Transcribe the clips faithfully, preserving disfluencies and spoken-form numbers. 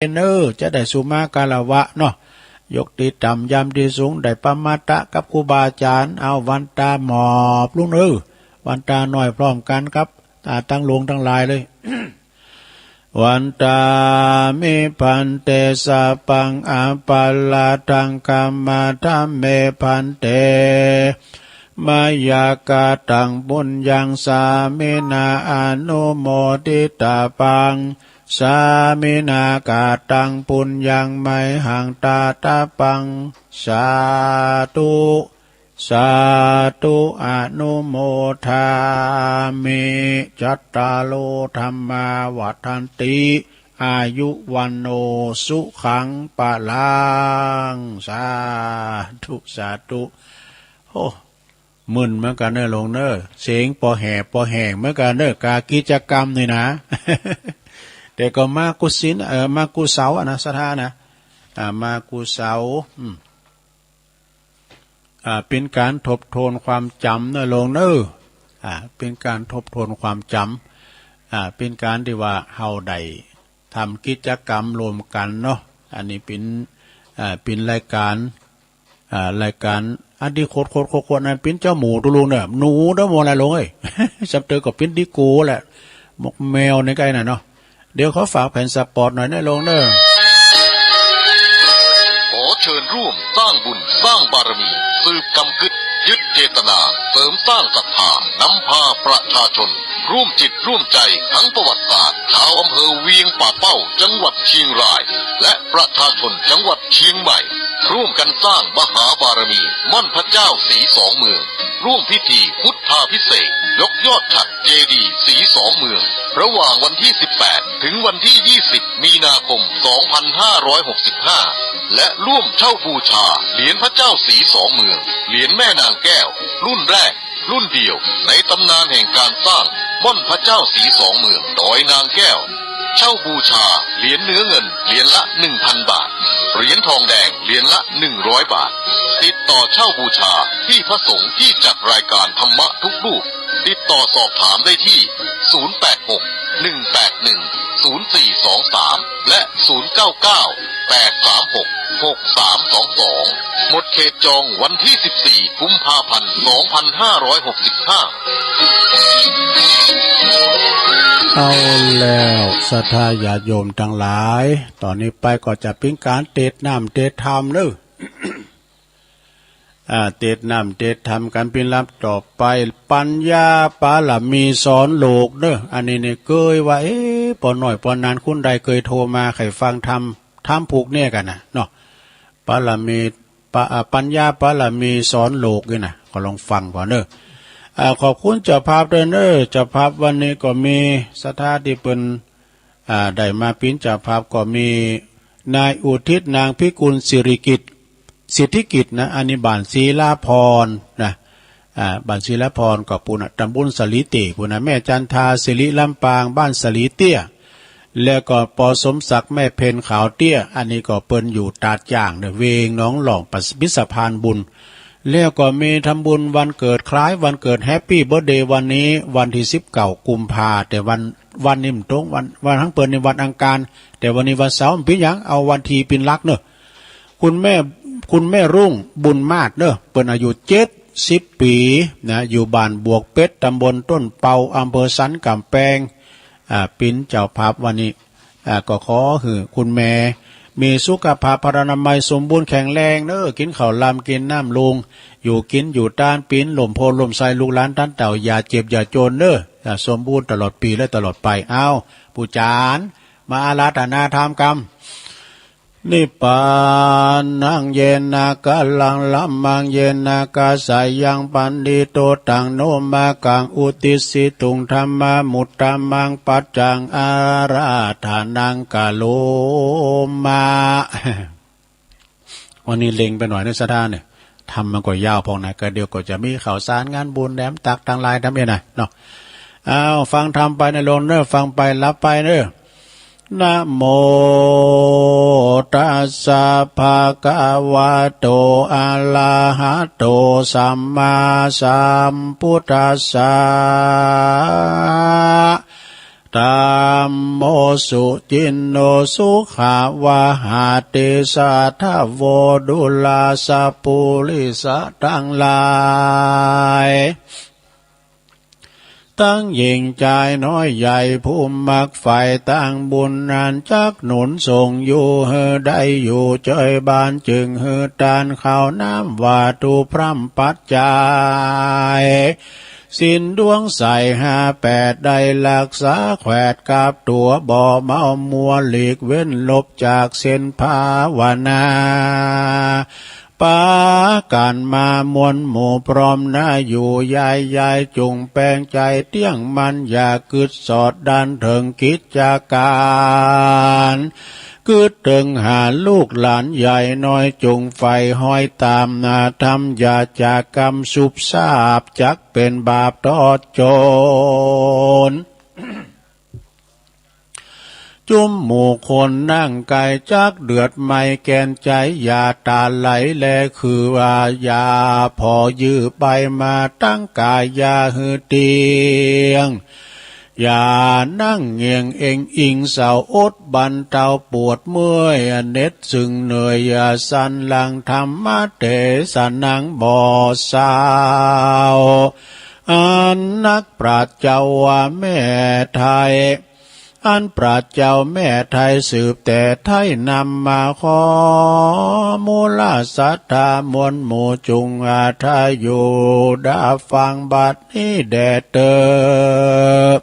เน่อ จะได้สุมาคารวะเนาะ ยกตี้ต่ำยามตี้สูง ได้ปะมาตะกับครูบาอาจ๋ารย์ เอาวันต๋าหมอบลุงเน่อ วันต๋าน้อยพร้อมกั๋นครับ อ่า ตังหลวงตังหลายเลย Vandāmi bhante sabbaṃ aparādhaṃ khamatha me bhante. Mayā kataṃ puññaṃ sāminā anumoditabbaṃ, sāminā kataṃ puññaṃ mayhaṃ dātabbaṃ. Sādhu, sādhu, anumodāmi. Cattāro dhammā vaḍḍhanti, āyu vaṇṇo sukhaṃ balaṃ. สาธุ สาธุ โอ้ มึนเหมือนกั๋นเน่อหลวงเน่อ เสียงปอแหบปอแห้งเหมือนกั๋นเน่อ ก๋ากิจกรรมนี่นะ แต่ก็มากู้ศีล เอ่อ มากู้เสาอะนะ ศรัทธานะ อ่า มากู้เสา อืม อ่า เป๋นก๋านทบทวนความจ๋ำเน่อหลวงเน่อ อ่า เป๋นก๋านทบทวนความจ๋ำ อ่า เป๋นก๋านตี้ว่าเฮาได้ทำกิจกรรมร่วมกั๋นเนาะ อันนี้เป๋น อ่า เป๋นรายก๋าน อ่า รายก๋านอันตี้โคตรๆๆๆ นั้นเป๋นเจ้าหมูตุ๊ลุงเน่อ หนูเน่อหมดแหละหลวงเอ้ย ซ้ำเติมก็เป๋นดิโก้แหละ หมกแมวในใก้น่ะเนาะ เดี๋ยวขอฝากแผ่นสปอตหน่อยนะหลวงเน่อ ขอเชิญร่วมสร้างบุญสร้างบารมี สืบกำกึ๊ด ยึดเจตนา เสริมสร้างศรัทธา นำพาประชาชน ร่วมจิตร่วมใจทั้งประวัติศาสตร์ ชาวอำเภอเวียงป่าเป้า จังหวัดเชียงราย และประชาชนจังหวัดเชียงใหม่ ร่วมกันสร้างมหาบารมีม่อนพระเจ้าศรีสองเมือง ร่วมพิธีพุทธาภิเษก ยกยอดฉัตรเจดีย์ศรีสองเมือง ระหว่างวันที่ สิบแปด ถึงวันที่ ยี่สิบ มีนาคม สองพันห้าร้อยหกสิบห้า และร่วมเช่าบูชาเหรียญพระเจ้าศรีสองเมือง เหรียญแม่นางแก้ว รุ่นแรก รุ่นเดียวในตำนานแห่งการสร้างม่อนพระเจ้าศรีสองเมือง ดอยนางแก้ว เช่าบูชาเหรียญเนื้อเงินเหรียญละ หนึ่งพัน บาท เหรียญทองแดงเหรียญละ หนึ่งร้อย บาท ติดต่อเช่าบูชาที่พระสงฆ์ที่จัดรายการธรรมะทุกรูป ติดต่อสอบถามได้ที่ ศูนย์แปดหก หนึ่งแปดหนึ่ง ศูนย์สี่สองสาม และ ศูนย์เก้าเก้า แปดสามหก หกสามสองสอง หมดเขตจองวันที่ สิบสี่ กุมภาพันธ์ สองพันห้าร้อยหกสิบห้า เอาแล้วศรัทธาญาติโยมตังหลาย ต๋อนนี้ไปก็จะเป๋นก๋านเตศน์น้ำเตศน์ธรรมเน่อ อ่า เตศน์น้ำเตศน์ธรรมกั๋นเป๋นลำดับต่อไป ปัญญาบารมีสอนโลกเน่อ อันนี้เนี่ยเกยว่า เอ๊ะ ปอน้อยปอนานคุณใดเกยโทรมาใค่ฟังธรรม ธรรมผูกเนี่ยกั๋นน่ะเนาะ บารมี ปะ อ่า ปัญญาบารมีสอนโลกนี่นะ ก็ลองฟังก่อนเน่อ อ่า ขอบคุณเจ้าภาพด้วยเน่อ เจ้าภาพวันนี้ก็มีศรัทธาตี้เปิ้น อ่า ได้มาเป๋นเจ้าภาพก็มีนายอุทิศ นางพิกุล สิริกิจ สิทธิกิจนะ อันนี้บ้านศิลาพรนะ อ่า บ้านศิลาพรก็ปู๊นน่ะ ตำบลสะหลีเตี้ยปู๊นน่ะ แม่จันทา สิริลำปาง บ้านสะหลีเตี้ย แล้วก็ ปอ สมศักดิ์ แม่เพ็ญ ขาวเตี้ย อันนี้ก็เปิ้นอยู่ตาดจ้างเน่อ เวงหนองหล่อง ปะ มิตรสะพานบุญ แล้วก็มีทำบุญวันเกิด คล้ายวันเกิด แฮปปี้เบิร์ธเดย์ วันนี้วันตี้ สิบเก้า กุมภา แต่วัน วันนี้มันตรงวัน วันของเปิ้นนี่วันอังคาร แต่วันนี้วันเสาร์ มันเป๋นหยัง เอาวันตี้เป๋นหลักเน่อ คุณแม่ คุณแม่รุ่ง บุญมาศเน่อ เปิ้นอายุ เจ็ดสิบ ปี๋นะ อยู่บ้านบวกเป็ด ตำบลต้นเปา อำเภอสันก๋ำแปง อ่า เป๋นเจ้าภาพวันนี้ อ่า ก็ขอหื้อคุณแม่มีสุขภาพพลานามัยสมบูรณ์แข็งแรงเน่อ กิ๋นข้าวลำกิ๋นน้ำลุง อยู่กิ๋นอยู่ตานเป๋นล่มโพธิ์ล่มไทร ลูกหลานต้านเต้าอย่าเจ็บอย่าจนเน่อ อ่า สมบูรณ์ตลอดปี๋และตลอดไป เอา ปู่จ๋ารย์ มาอาราธนาธรรมกั๋น Nibbānaṃ yena kālaṃ dhammaṃ yena kāsayaṃ paṇīto taṃ no māgaṃ uddisituṃ dhammam uttamaṃ paccaṃ ārādhanaṃ karoma. วันนี้เล็งไปหน่อยเน่อศรัทธาเนี่ย ธรรมมันก็ยาวพองนะ ก็เดี๋ยวก็จะมีข่าวสารงานบุญแหนมตักตังหลายต๋ามเองนะเนาะ เอา ฟังธรรมไปนะโยมเน่อ ฟังไปรับไปเน่อ Namo tassa bhagavato arahato sammāsambuddhassa. ธัมโม สุจินโน สุขาวาหาติ สาธโว ดูราสะปุริสะตังหลาย ตังหญิงจายน้อยใหญ่ ผู้มักใฝ่ตางบุญนั้น จักหนุนส่งอยู่หื้อได้อยู่เจยบาน จึงหื้อตานข้าวน้ำวัตถุพร่ำปัจจัย ศีลดวงใสห้าแปด ได้รักษาแขวดกับตั๋ว บ่เมามัวหลีกเว้นหลบจากเส้นภาวนา ปากั๋นมามวลหมู่พร้อมหน้าอยู่ ยายยายจุ่งแปงใจ๋เตี้ยงมั่น อย่ากึ๊ดสอดดันเถิงกิจก๋าน กึ๊ดเถิงหาลูกหลานใหญ่น้อย จุ่งใฝ่ฮอยต๋ามนาธรรม อย่าจากกำสุบซาบ จักเป๋นบาปต่อโจร จุมหมู่คนนั่งไก๋ จักเดือดไหม้แก่นใจ๋ อย่าต๋าไหลแล คือว่าอย่าผ่อยื้อไปมา ตั้งก๋ายอย่าหื้อเตี้ยง อย่านั่งเงี่ยงเอ็งอิง เศร้าอดบรรเทาปวดเมื่อย เหน็ดซึ่งเหนื่อย อย่าสันหลั่งธรรมเตสนาบ่เศร้า อันนักปราชญ์เจ้าว่าแม่ไทย อันปราชญ์เจ้าแม่ไทยสืบแต่ไทยนำมา ขอมูลศรัทธามวลหมู่จุ่งอาทายุดาฟังบัดนี้แด่เตอ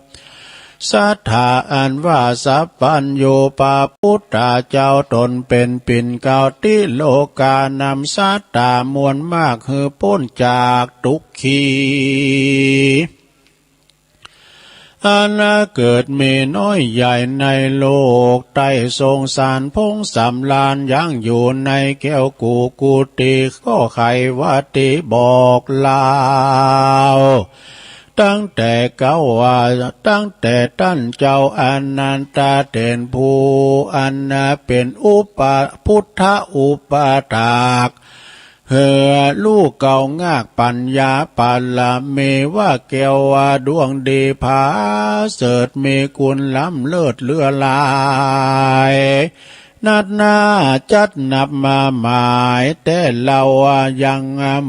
ศรัทธาอันว่าสัพพัญญูพระพุทธเจ้า ตนเป๋นปิ่นเกล้าติโลกา นำสัตว์ตามวลมาก หื้อป๊นจากตุ๊กขี อันเกิดมีน้อยใหญ่ในโลกใต้ สงสารพงสำราญ ยังอยู่ในแก้วกูกุฏิ ก็ใค่ว่าติบอกเล่า ตั้งแต่เก๊าว่า ตั้งแต่ต้านเจ้าอนันทเถร ผู้อันเป๋นอุปะ พุทธอุปถาก หื้อลูกเก๊างากปัญญาปารมี ว่าแก้วว่าดวงดีผาเสริฐ มีคุณล้ำเลิศเหลือหลาย นัดหน้าจัดนับมาหมาย แต่เล่าว่ายัง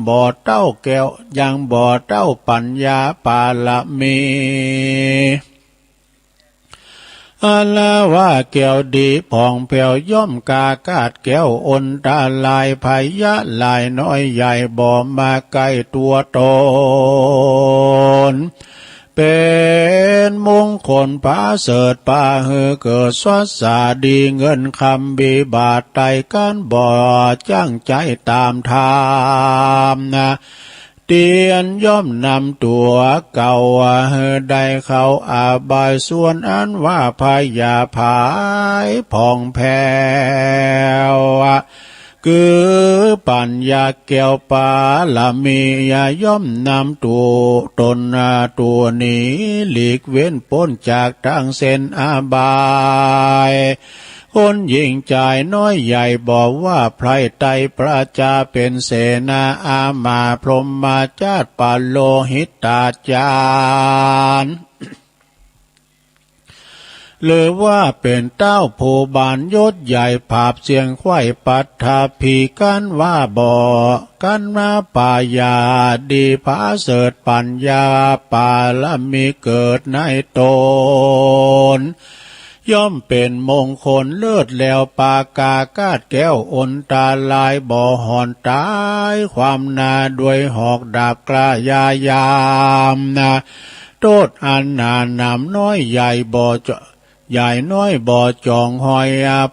บ่เต้าแก้ว ยังบ่เต้าปัญญาปารมี อันว่าแก้วดีผ่องแผ้ว ย่อมกล้าคาดแคล้วอนตราย ภัยยะหลายน้อยใหญ่บ่มาใก้ตั๋วตน เป๋นมงคลผาเสริฐ ปาหื้อเกิดสวัสสาดี เงินคำมีบ่าไตร กั๋นบ่จ้างใจ๊ต๋ามธรรมนา เตียนย่อมนำตั๋วเก่า หื้อได้เข้าอบาย ส่วนอันว่าพยาบาทผ่องแผ้ว คือปัญญาแก้วปารมี ย่อมนำตั๋วตนตั๋วหนี หลีกเว้นป๊นจากตางเส้นอบาย คนหญิงจายน้อยใหญ่บ่ว่าไพร่ ไตรประชาเป๋นเสนาอามาตย์ พรหมจาติ ปโลหิตจารย์ หรือว่าเป๋นเต้าผู้บานยศใหญ่ ผาบเสี้ยงไขว้ปัตภี กั๋นว่าบ่ กั๋นว่าปายาดีผาเสริฐ ปัญญาปารมีเกิดในตน ย่อมเป๋นมงคลเลิศแล้ว ปากาคาดแคล้วอนตราย บ่หอนต๋ายความนา ด้วยหอกดาบกล้ายายามนา โต้ษอันหนาหนามน้อยใหญ่บ่จ- ใหญ่น้อยบ่จ๋องฮอย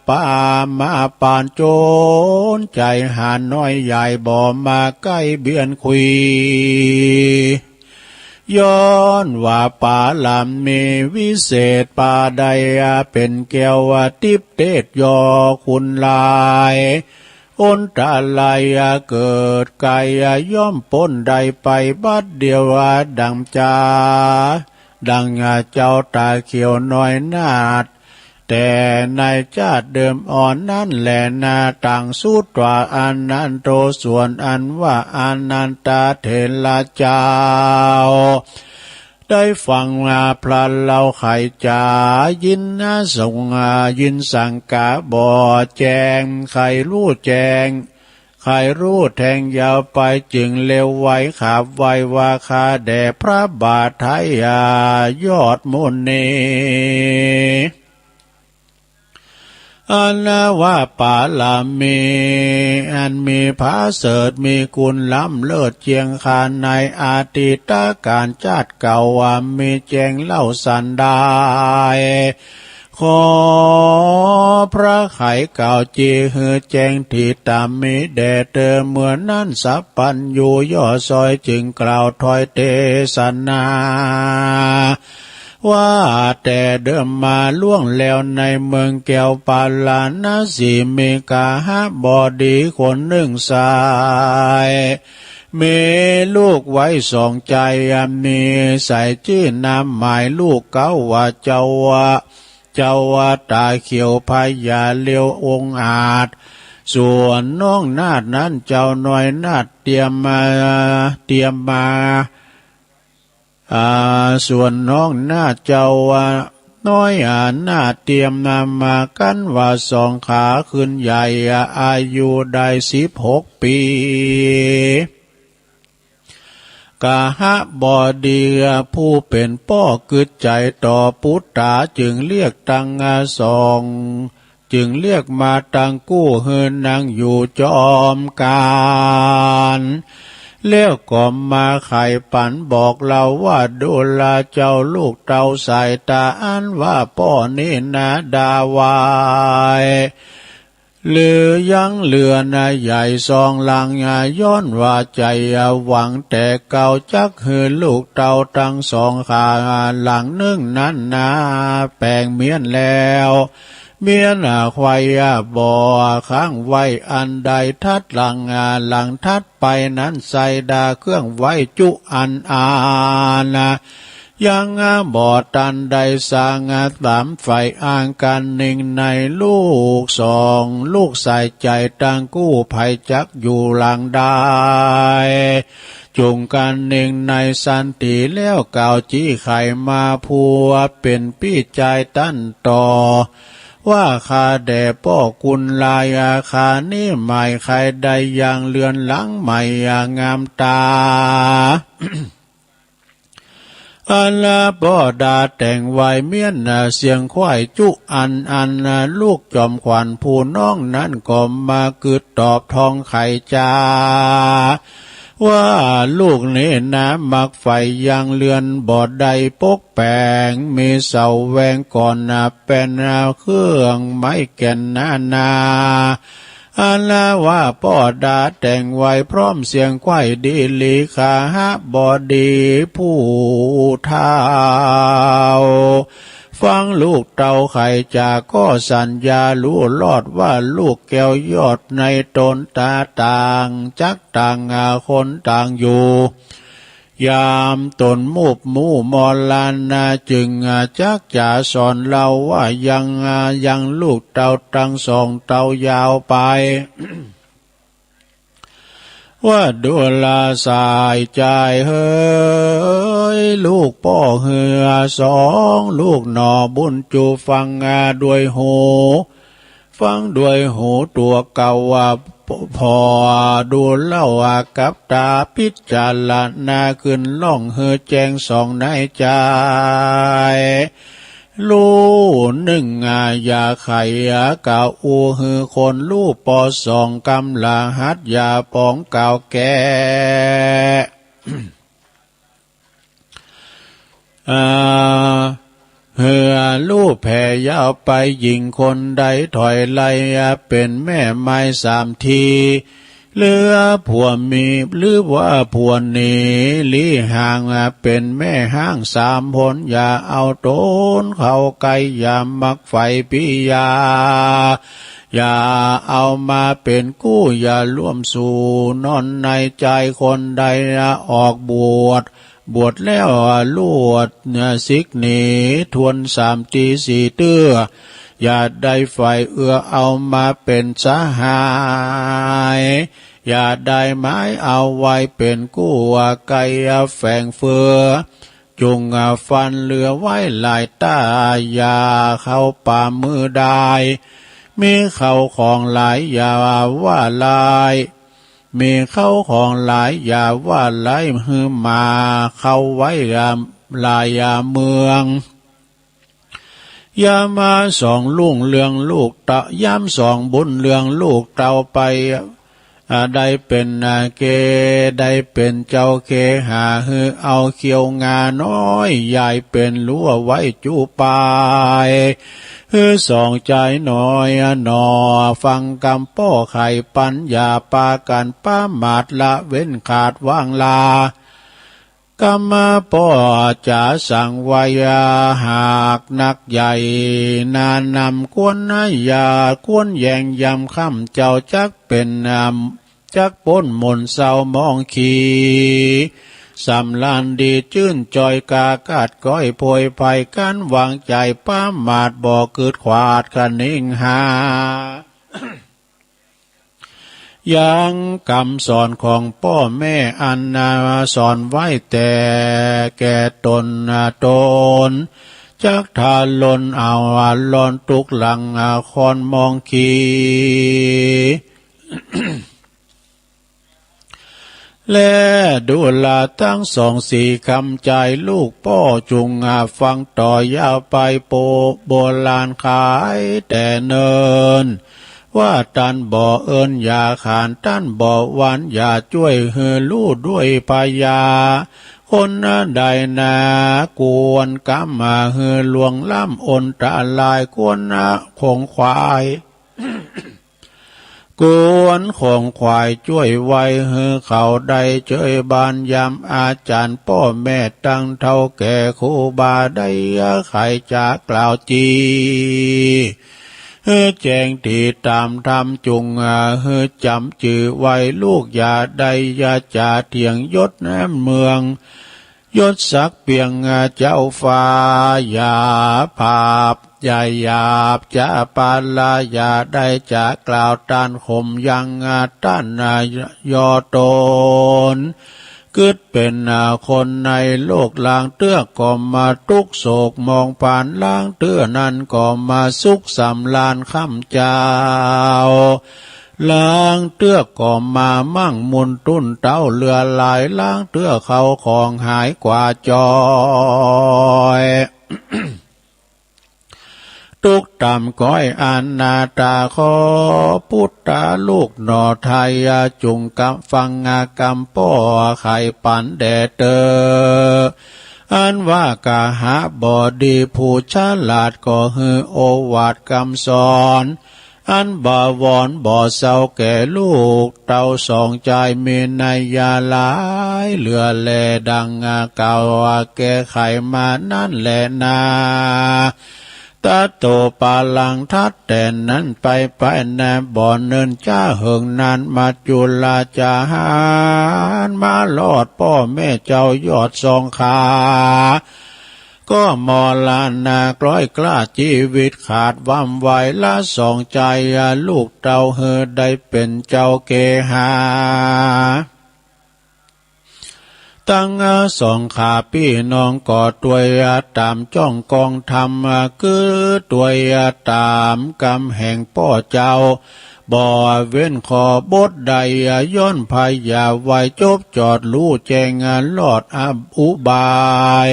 ปามาปานจนใจ๋ หาน้อยใหญ่บ่มาใก้เบียดขุย ย้อนว่าปารมีวิเศษ ปาใดเป๋นแก้วทิพย์เทศยอคุณหลาย อนตรายเกิดใก้ ย่อมป๊นได้ไปบัดเดียว ดังจา ดังเจ้าต๋าเขียวน้อยนาฏ แต่ในจาติเดิมอ่อนนั้นแลนา ต่างสุดว่าอนันโท ส่วนอันว่าอนันทเถระเจ้า ได้ฟังมาพระเฮาใค่จ๋า ยินนะสงฆ์ ยินสังฆะบ่แจ้ง ใค่ฮู้แจ้ง ใค่ฮู้แทงยาวไป จึงเร็วไวขาบไหว้ว่า ข้าแด่พระบาทไท้ ยอดมุนี อันว่าปารมี อันมีผาเสริฐ มีคุณล้ำเลิศเจียงคาน ในอดีตก๋าลจาติเก่า ว่ามีแจ้งเล่าสันดาย ขอพระไขยกล่าวจีหื้อแจ้ง ตี้ต๋ามมีแด่เธอ เมื่อนั้นสัพพัญญูยอดซอย จึงกล่าวถ้อยเตสนา ว่าแต่เดิมมาล่วงแล้ว ในเมืองแก้วปาราณสี มีกหบดีคนนึ่งใส่ มีลูกไว้สองใจ๋ อันมีใส่จื้อนามหมายลูกเก๊าว่า เจ้าว่า เจ้าว่าต๋าเขียว พญาเลียวองอาจ ส่วนน้องนาฏนั้น เจ้าน้อยนาฏเตียมมา เตียมมา อ่า ส่วนน้องนาฏเจ้าว่าน้อย อ่า นาฏเตียมนำมา กั๋นว่าสองขาขึ้นใหญ่ อ่า อายุได้สิบหกปี๋ กหบดีผู้เป๋นป้อกึ๊ดใจ๋ต่อปุตต๋า จึงเรียกตังสอง จึงเรียกมาตังกู้ หื้อนั่งอยู่จอมก๋าน แล้วก็มาไขปันบอกเล่าว่า ดูราเจ้าลูกเต้าสายต๋า อันว่าป้อนี้นาดาไว้ หรือยังเหลือนาใหญ่สองหลัง ย้อนว่าใจ๋หวังแต่เก่า จักหื้อลูกเต้าตังสองขา หลังนึ่งนั้นนาแป๋งเมี้ยนแล้ว เมี้ยนควายบ่อ ค้างไว้อันใด ถัดหลัง หลังถัดไปนั้น ใส่ดาเครื่องไว้จุอันอัน ยังบ่ตันได้สร้าง ต๋ามใฝ่อังคานิงใน ลูกสองลูกสายใจ๋ตังกู้ ใผจักอยู่หลังได้ จุ่งคานิงในสันติ แล้วกล่าวจี้ไขมา ผู้เป๋นปี้จายตันต่อ ว่า ข้าแด่ป้อกุลลาย อาคานี้หมายใครได้ ยังเฮือนหลังใหม่งามต๋า อันป้อดาแต่งไว้ เมี้ยนเสียงควายจุอันอัน ลูกจอมขวัญผู้น้องนั้นก็มากึ๊ดตอบทองไขจ๋า ว่าลูกนี้นามักใฝ่ยังเฮือนบ่ได้ปกแป๋ง มีเสาแหว่งก่อนนา เป๋นเครื่องไม้แก่นนานา อันว่าป้อดาแต่งไว้พร้อมเสียงควายดีหลี กหบดีผู้เฒ่า ฟังลูกเต้าไขจ๋าก็สัญญาฮู้รอด ว่าลูกแก้วยอดในต๋นต๋าต่าง จักต่างคนต่างอยู่ ยามต๋นมูบมู่มรณะ จึงจักจ๋าสอนเล่าว่า ยัง ยังลูกเต้าตังสองเต้ายาวไป ว่าดูราสายใจ๋เหย ลูกป้อเฮือสองลูกหนอ บุญจูฟังด้วยหู ฟังด้วยหูตั๋วเก่าว่า ผ่อดูเล่ากับต๋า พิจารณาขึ้นล่องหื้อแจ้งสองในใจ๋ ฮู้นึ่งอย่าไขกล่าวอู้หื้อคนฮู้ ป้อสองกำลาหัดอย่าป๋องกล่าวแก่ อ่า เฮือฮู้แผ่ยาวไป หญิงคนใดถอยไล่เป๋นแม่ไม้สามที หรือผัวมี หรือว่าผัวหนีลี้ห่างเป๋นแม่ฮ้างสามหน อย่าเอาต๋นเข้าใก้ อย่ามักใฝ่ปี้ยา อย่าเอามาเป๋นกู้ อย่าร่วมสู่นอนใน จายคนใดออกบวช บวชแล้วลวดสิกหนี ทวนสามตีสี่เตื้อ อย่าได้ใฝ่เอื้อเอามาเป๋นสหาย อย่าได้หมายเอาไว้เป๋นกู้ ไก่แฝงเฟือ จุ่งฟันเหลือไว้หลายต้า อย่าเข้าป่ามือดาย มีเข้าของหลายอย่าว่าหลาย มีเข้าของหลายอย่าว่าหลาย หื้อมาเข้าไว้หลายเมือง ยามสองรุ่งเรืองลูกเต้า ยามสองบุญเรืองลูกเต้าไป อ่า ได้เป๋น อ่า เก ได้เป๋นเจ้าเคหา หื้อเอาเขี้ยวงาน้อย ยายเป๋นรั้วไว้จุปาย หื้อสองจายน้อยหน่อ ฟังกำป้อไขปั๋น อย่าปากั๋นประมาทละเว้นขาดวางลา กำป้อจ๋าสั่งไว้ หากนักใหญ่นำควรนะ อย่าควรแยงยำค่ำ เจ้าจักเป๋น อ่า จักป๊นหม่นเศร้ามองขี สำราญดีจื้นจอย กากัดก้อยโผยภัย กั้นวางใจ๋ประมาท บ่กึ๊ดขวาดคะเนงหา ยังกำสอนของป้อแม่ อันนาสอนไว้แต่แก่ต๋น อ่า ต๋น จักทาลนเอา อ่า ลอนตุกหลัง อ่า คอนมองขี และดูราตังสองสี่ กำจายลูกป้อจุ่ง อ่า ฟังต่อ อย่าไปโปโบราณขายแต่เนิ่น ว่าต้านบ่เอิ้นอย่าขาน ต้านบ่หวานอย่าจ้วย หื้อฮู้ด้วยพญา คนใดนะ ควรกำ อ่า หื้อล่วงล้ำอันตราย ควรนะขงขวาย ควรขงขวายจ้วยไว้ หื้อเขาได้เจยบาน ยามอาจ๋ารย์ป้อแม่ตังเฒ่าแก่ครูบา ได้ไขจ๋ากล่าวจี้ หื้อแจ้งตี้ต๋ามธรรมจุ่ง อ่า หื้อจ๋ำจื้อไว้ ลูกอย่าได้ยาจ๋าเถียงยศเมือง ยศศักดิ์เปียงเจ้าฟ้า อย่าผาบ อย่าหยาบจ๋าปาละ อย่าได้จ๋ากล่าวต้านข่มยังต้านย่อต๋น กึ๊ดเป๋นคนในโลก ลางเตื้อก็มาตุ๊กข์โศกมองผ่าน ลางเตื้อนั้นก็มาสุขสำราญค่ำเจ้า ลางเตื้อก็มามั่งมูลตุ้นเต๊าเหลือหลาย ลางเตื้อเข้าของหายกว่าจอย ตุ๊กต๋ามก้อยอนาถา ขอปุตตาลูกหน่อไทย จุ่งกำฟังกำป้อไขปั๋นแด่เต๊อะ อันว่ากหบดีผู้ฉลาด ก็หื้อโอวาทกำสอน อันบ่หวอนบ่เศร้าแก่ลูกเต้าสองจาย มีนัยยะหลายเหลือแล ดังกล่าวแก้ไขมานั้นแลนา ตะโตปาลัง ถัดแต่นั้นไป ไปนาบ่เนิ่นจ๊าเหิงนาน มัจจุราชหานมารอดป้อแม่เจ้ายอดสองขา ก็มรณะคล้อยคลาชีวิตขาดวำวาย ละสองจายลูกเต้าหื้อได้เป๋นเจ้าเกหา ตังสองขาปี้น้องก็ตวยต๋ามจ้องกองธรรม คือตวยต๋ามกำแห่งป้อเจ้า บ่เว้นข้อบทใด ย้อนภัยอย่าไหว จบจอดฮู้แจ้งรอดอุบาย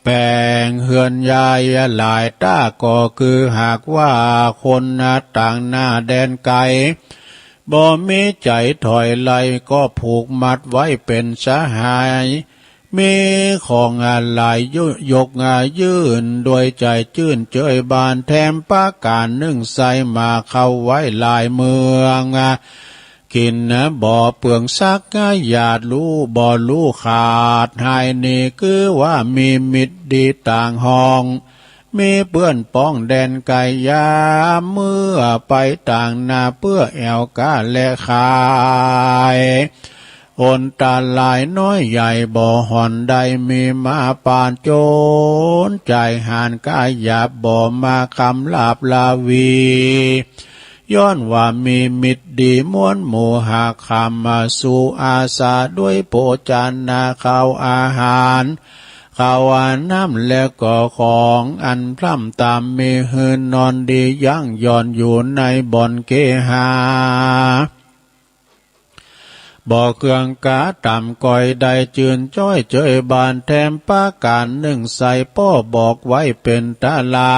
แป๋งเฮือนยายหลายต้า ก็คือหากว่าคนต่างหน้าแดนไก๋ บ่มีใจ๋ถอยไล่ ก็ผูกมัดไว้เป๋นสหาย มีของหลายยกยื่น ด้วยใจ๋จื้นเจยบาน แถมประก๋านนึ่งใส่มาเข้าไว้หลายเมือง กิ๋นบ่เปืองสักหยาด ฮู้บ่ฮู้ขาดหาย นี้คือว่ามีมิตรดีต่างห้อง มีเปื้อนป้องแดนไก๋ ยามเมื่อไปต่างหน้า เปื้อแอ่วก้าและขาย อันตรายน้อยใหญ่บ่ห่อนใด มีมาปานจนจายหาน ก้าหยาบบ่มาคำลาบลาวี ย้อนว่ามีมิตรดีมวลหมู่หาก คำสู่อาสาด้วยโภชนาข้าวอาหาร ข้าวน้ำและก็ของอันพร่ำตามมี หื้อนอนดียั้งหย่อนอยู่ในบ่อนเกหา บ่เคืองกาต่ำก้อยได้ จื่นจ้อยเจยบานแถมประก๋านนึ่งใส่ ป้อบอกไว้เป๋นต๋าลา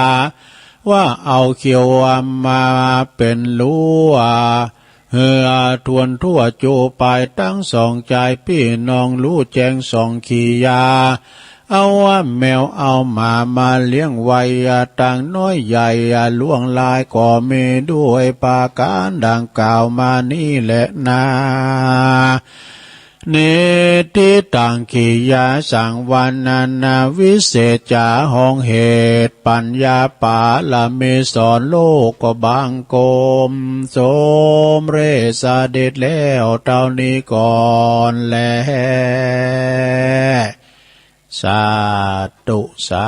ว่าเอาเขี้ยวมาเป๋นลั้ว หื้อทวนทั่วจู๋ไป ตึงสองจายปี้น้อง ฮู้แจ้งส่องขี้ยา เอาว่าแมวเอาหมามาเลี้ยงไว้ ต่างน้อยใหญ่ล่วงลาย ก็มีด้วยประก๋านดังกล่าวมานี้แลนา นิทธิตัง กิริยาสังวรรณนา วิเศษจ๋าห้องเหตุ ปัญญาปารมีสอนโลกก็บังคม สมเร็จเสด็จแล้วเต้านี้ก่อนแล สาธุ สา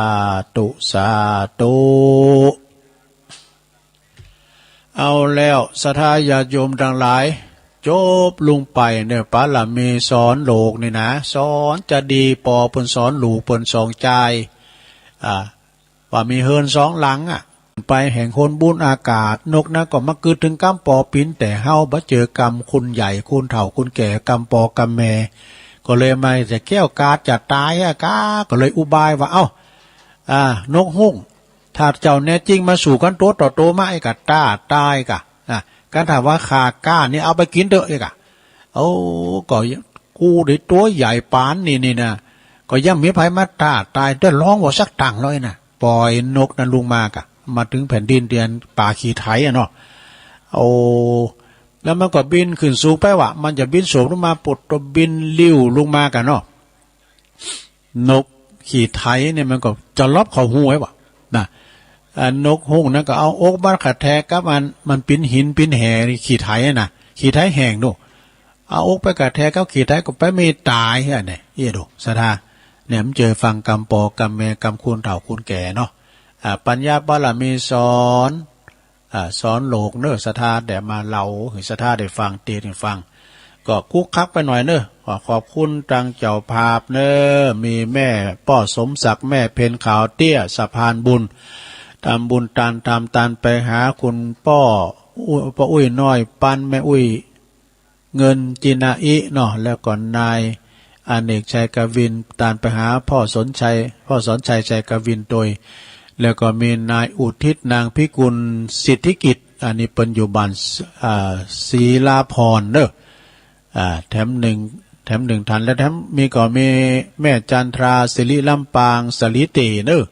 ธุ สาธุ เอาแล้วศรัทธาญาติโยมตังหลาย จบลงไปเน่อ ปารมีสอนโลกนี่นะ สอนจะดีปอเปิ้นสอนลูกเปิ้นสองจาย อ่า ว่ามีเฮือนสองหลังอะ ไปแห่งคนบุญอากาศ นกนั้นก็มากึ๊ดเถิงกำปอปิ๋น แต่เฮาบ่เจอกำคุณใหญ่ คุณเฒ่า คุณแก่ กำปอกำแม่ ก็เลยมาแต่แก้วกาดจะต๋ายอะกา ก็เลยอุบายว่า เอ้า อ่า นกฮูก ถ้าเจ้าแน่จริงมาสู้กั๋นตั๋วต่อตั๋วมา ไอ้กาต้าต๋ายกา อ่ะ กั๋นถ้าว่าข้าก้านี่เอาไปกิ๋นเต๊อะ ไอ้กา โอ้ ก็กูได้ตั๋วใหญ่ปานนี้นี่นะ ก็ยังมีใผมาต้าต๋าย ได้ฮ้องว่าสักตังค์เลยนะ ปล่อยนกนั้นลงมากา มาเถิงแผ่นดินเตียนป่าขี้ไถอะเนาะ โอ้ แล้วมันก็บินขึ้นสูงไปว่ะ มันจะบินโฉบลงมา ปุดตัวบินลิ่วลงมากาเนาะ นกขี้ไถเนี่ยมันก็จะลอบเข้าฮูไว้ว่ะ นะ อ่า นกฮูกนั้นก็เอาอกมันกระแทกกับมัน มันเป๋นหินเป๋นแหขี้ไถนะ ขี้ไถแห้งโน่น เอาอกไปกระแทกกับขี้ไถก็ไปมีต๋ายอะเนี่ย เอี้ยดูศรัทธา เนี่ยมันเจอฟังกำปอกำแม่กำคุณเฒ่าคุณแก่เนาะ อ่า ปัญญาบารมีสอน อ่า สอนโลกเน่อศรัทธา แต่มาเล่าหื้อศรัทธาได้ฟัง เตศน์หื้อฟัง ก็คุกคักไปหน่อยเน่อ ขอขอบคุณตังเจ้าภาพเน่อ มีแม่ป้อสมศักดิ์ แม่เพ็ญขาวเตี้ย สะพานบุญ ทำบุญตาน ทำตานไปหาคุณป้อ อุ๊ย ป้ออุ๊ยน้อย ปันแม่อุ๊ย เงินจินาอิเนาะ แล้วก็นายอเนกชัยกวิน ตานไปหาพ่อสนชัย พ่อสนชัยชัยกวินโตย แล้วก็มีนายอุทิศ นางพิกุล สิทธิกิจ อันนี้เปิ้นอยู่บ้าน อ่า ศิลาพรเน่อ อ่า แถมนึ่ง แถมนึ่งท่าน แล้วแถมมีก็มีแม่จันทรา สิริลำปาง สลีเตเน่อ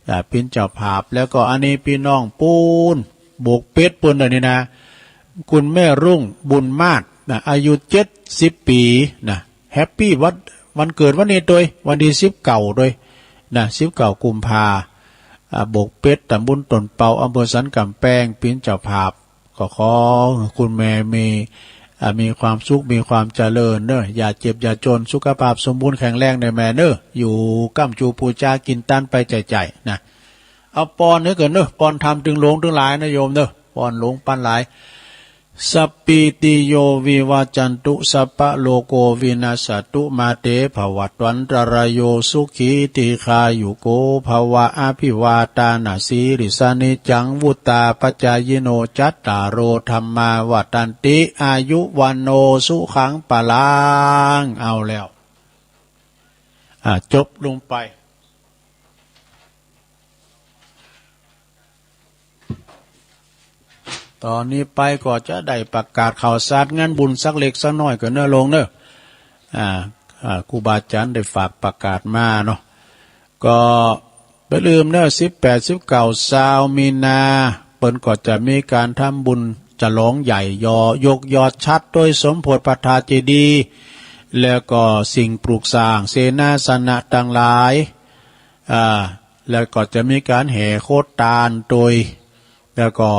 อ่า เป๋นเจ้าภาพ แล้วก็อันนี้ปี้น้องปู๊น บวกเป๊ดปู๊นเดี๋ยวนี้นะ คุณแม่รุ่งบุญมาศนะ อายุเจ็ดสิบปี๋นะ แฮปปี้วัน วันเกิดวันนี้โตย วันตี้สิบเก้าโตยนะ สิบเก้ากุมภา อ่า บวกเป๊ด ตำบลต้นเปา อำเภอสันก๋ำแปง เป๋นเจ้าภาพ ก็ขอหื้อคุณแม่มี อ่า มีความสุข มีความเจริญเน่อ อย่าเจ็บอย่าจน สุขภาพสมบูรณ์แข็งแรงเน่อแม่เน่อ อยู่ก้ำจู๋ปู๋จา กิ๋นตานไปใจ๋ๆ นะ เอาปอนเน่อเกินเน่อ ปอนธรรมเถิงหลวงเถิงหลายนะโยมเน่อ ปอนหลวงปันหลาย สัพพีติโย วิวัจจันตุ สัพพะโรโค วินัสสะตุ มาเต ภวัตวันตะราโย สุขี ทีฆายุโก ภวะ อภิวาทานะสีลิสสะ นิจจัง วุฑฒาปะจายิโน จัตตาโร ธัมมา วัฑฒันติ อายุ วัณโณ สุขัง พะลัง เอาแล้ว อ่า จบลงไป ต๋อนนี้ไปก็จะได้ประกาศข่าวสารงานบุญสักเล็กสักน้อยก่อนเน่อหลวงเน่อ อ่า อ่า ครูบาอาจ๋ารย์ได้ฝากประกาศมาเนาะ ก็บ่าลืมเน่อ สิบแปด สิบเก้า ซาวมีนา เปิ้นก็จะมีก๋านทำบุญฉลองใหญ่ ยอ ยกยอดฉัตรโตยสมโภชพระธาตุเจดีย์ แล้วก็สิ่งปลูกสร้าง เสนาสนะตังหลาย อ่า แล้วก็จะมีก๋านแห่โคตานโตย แล้วก็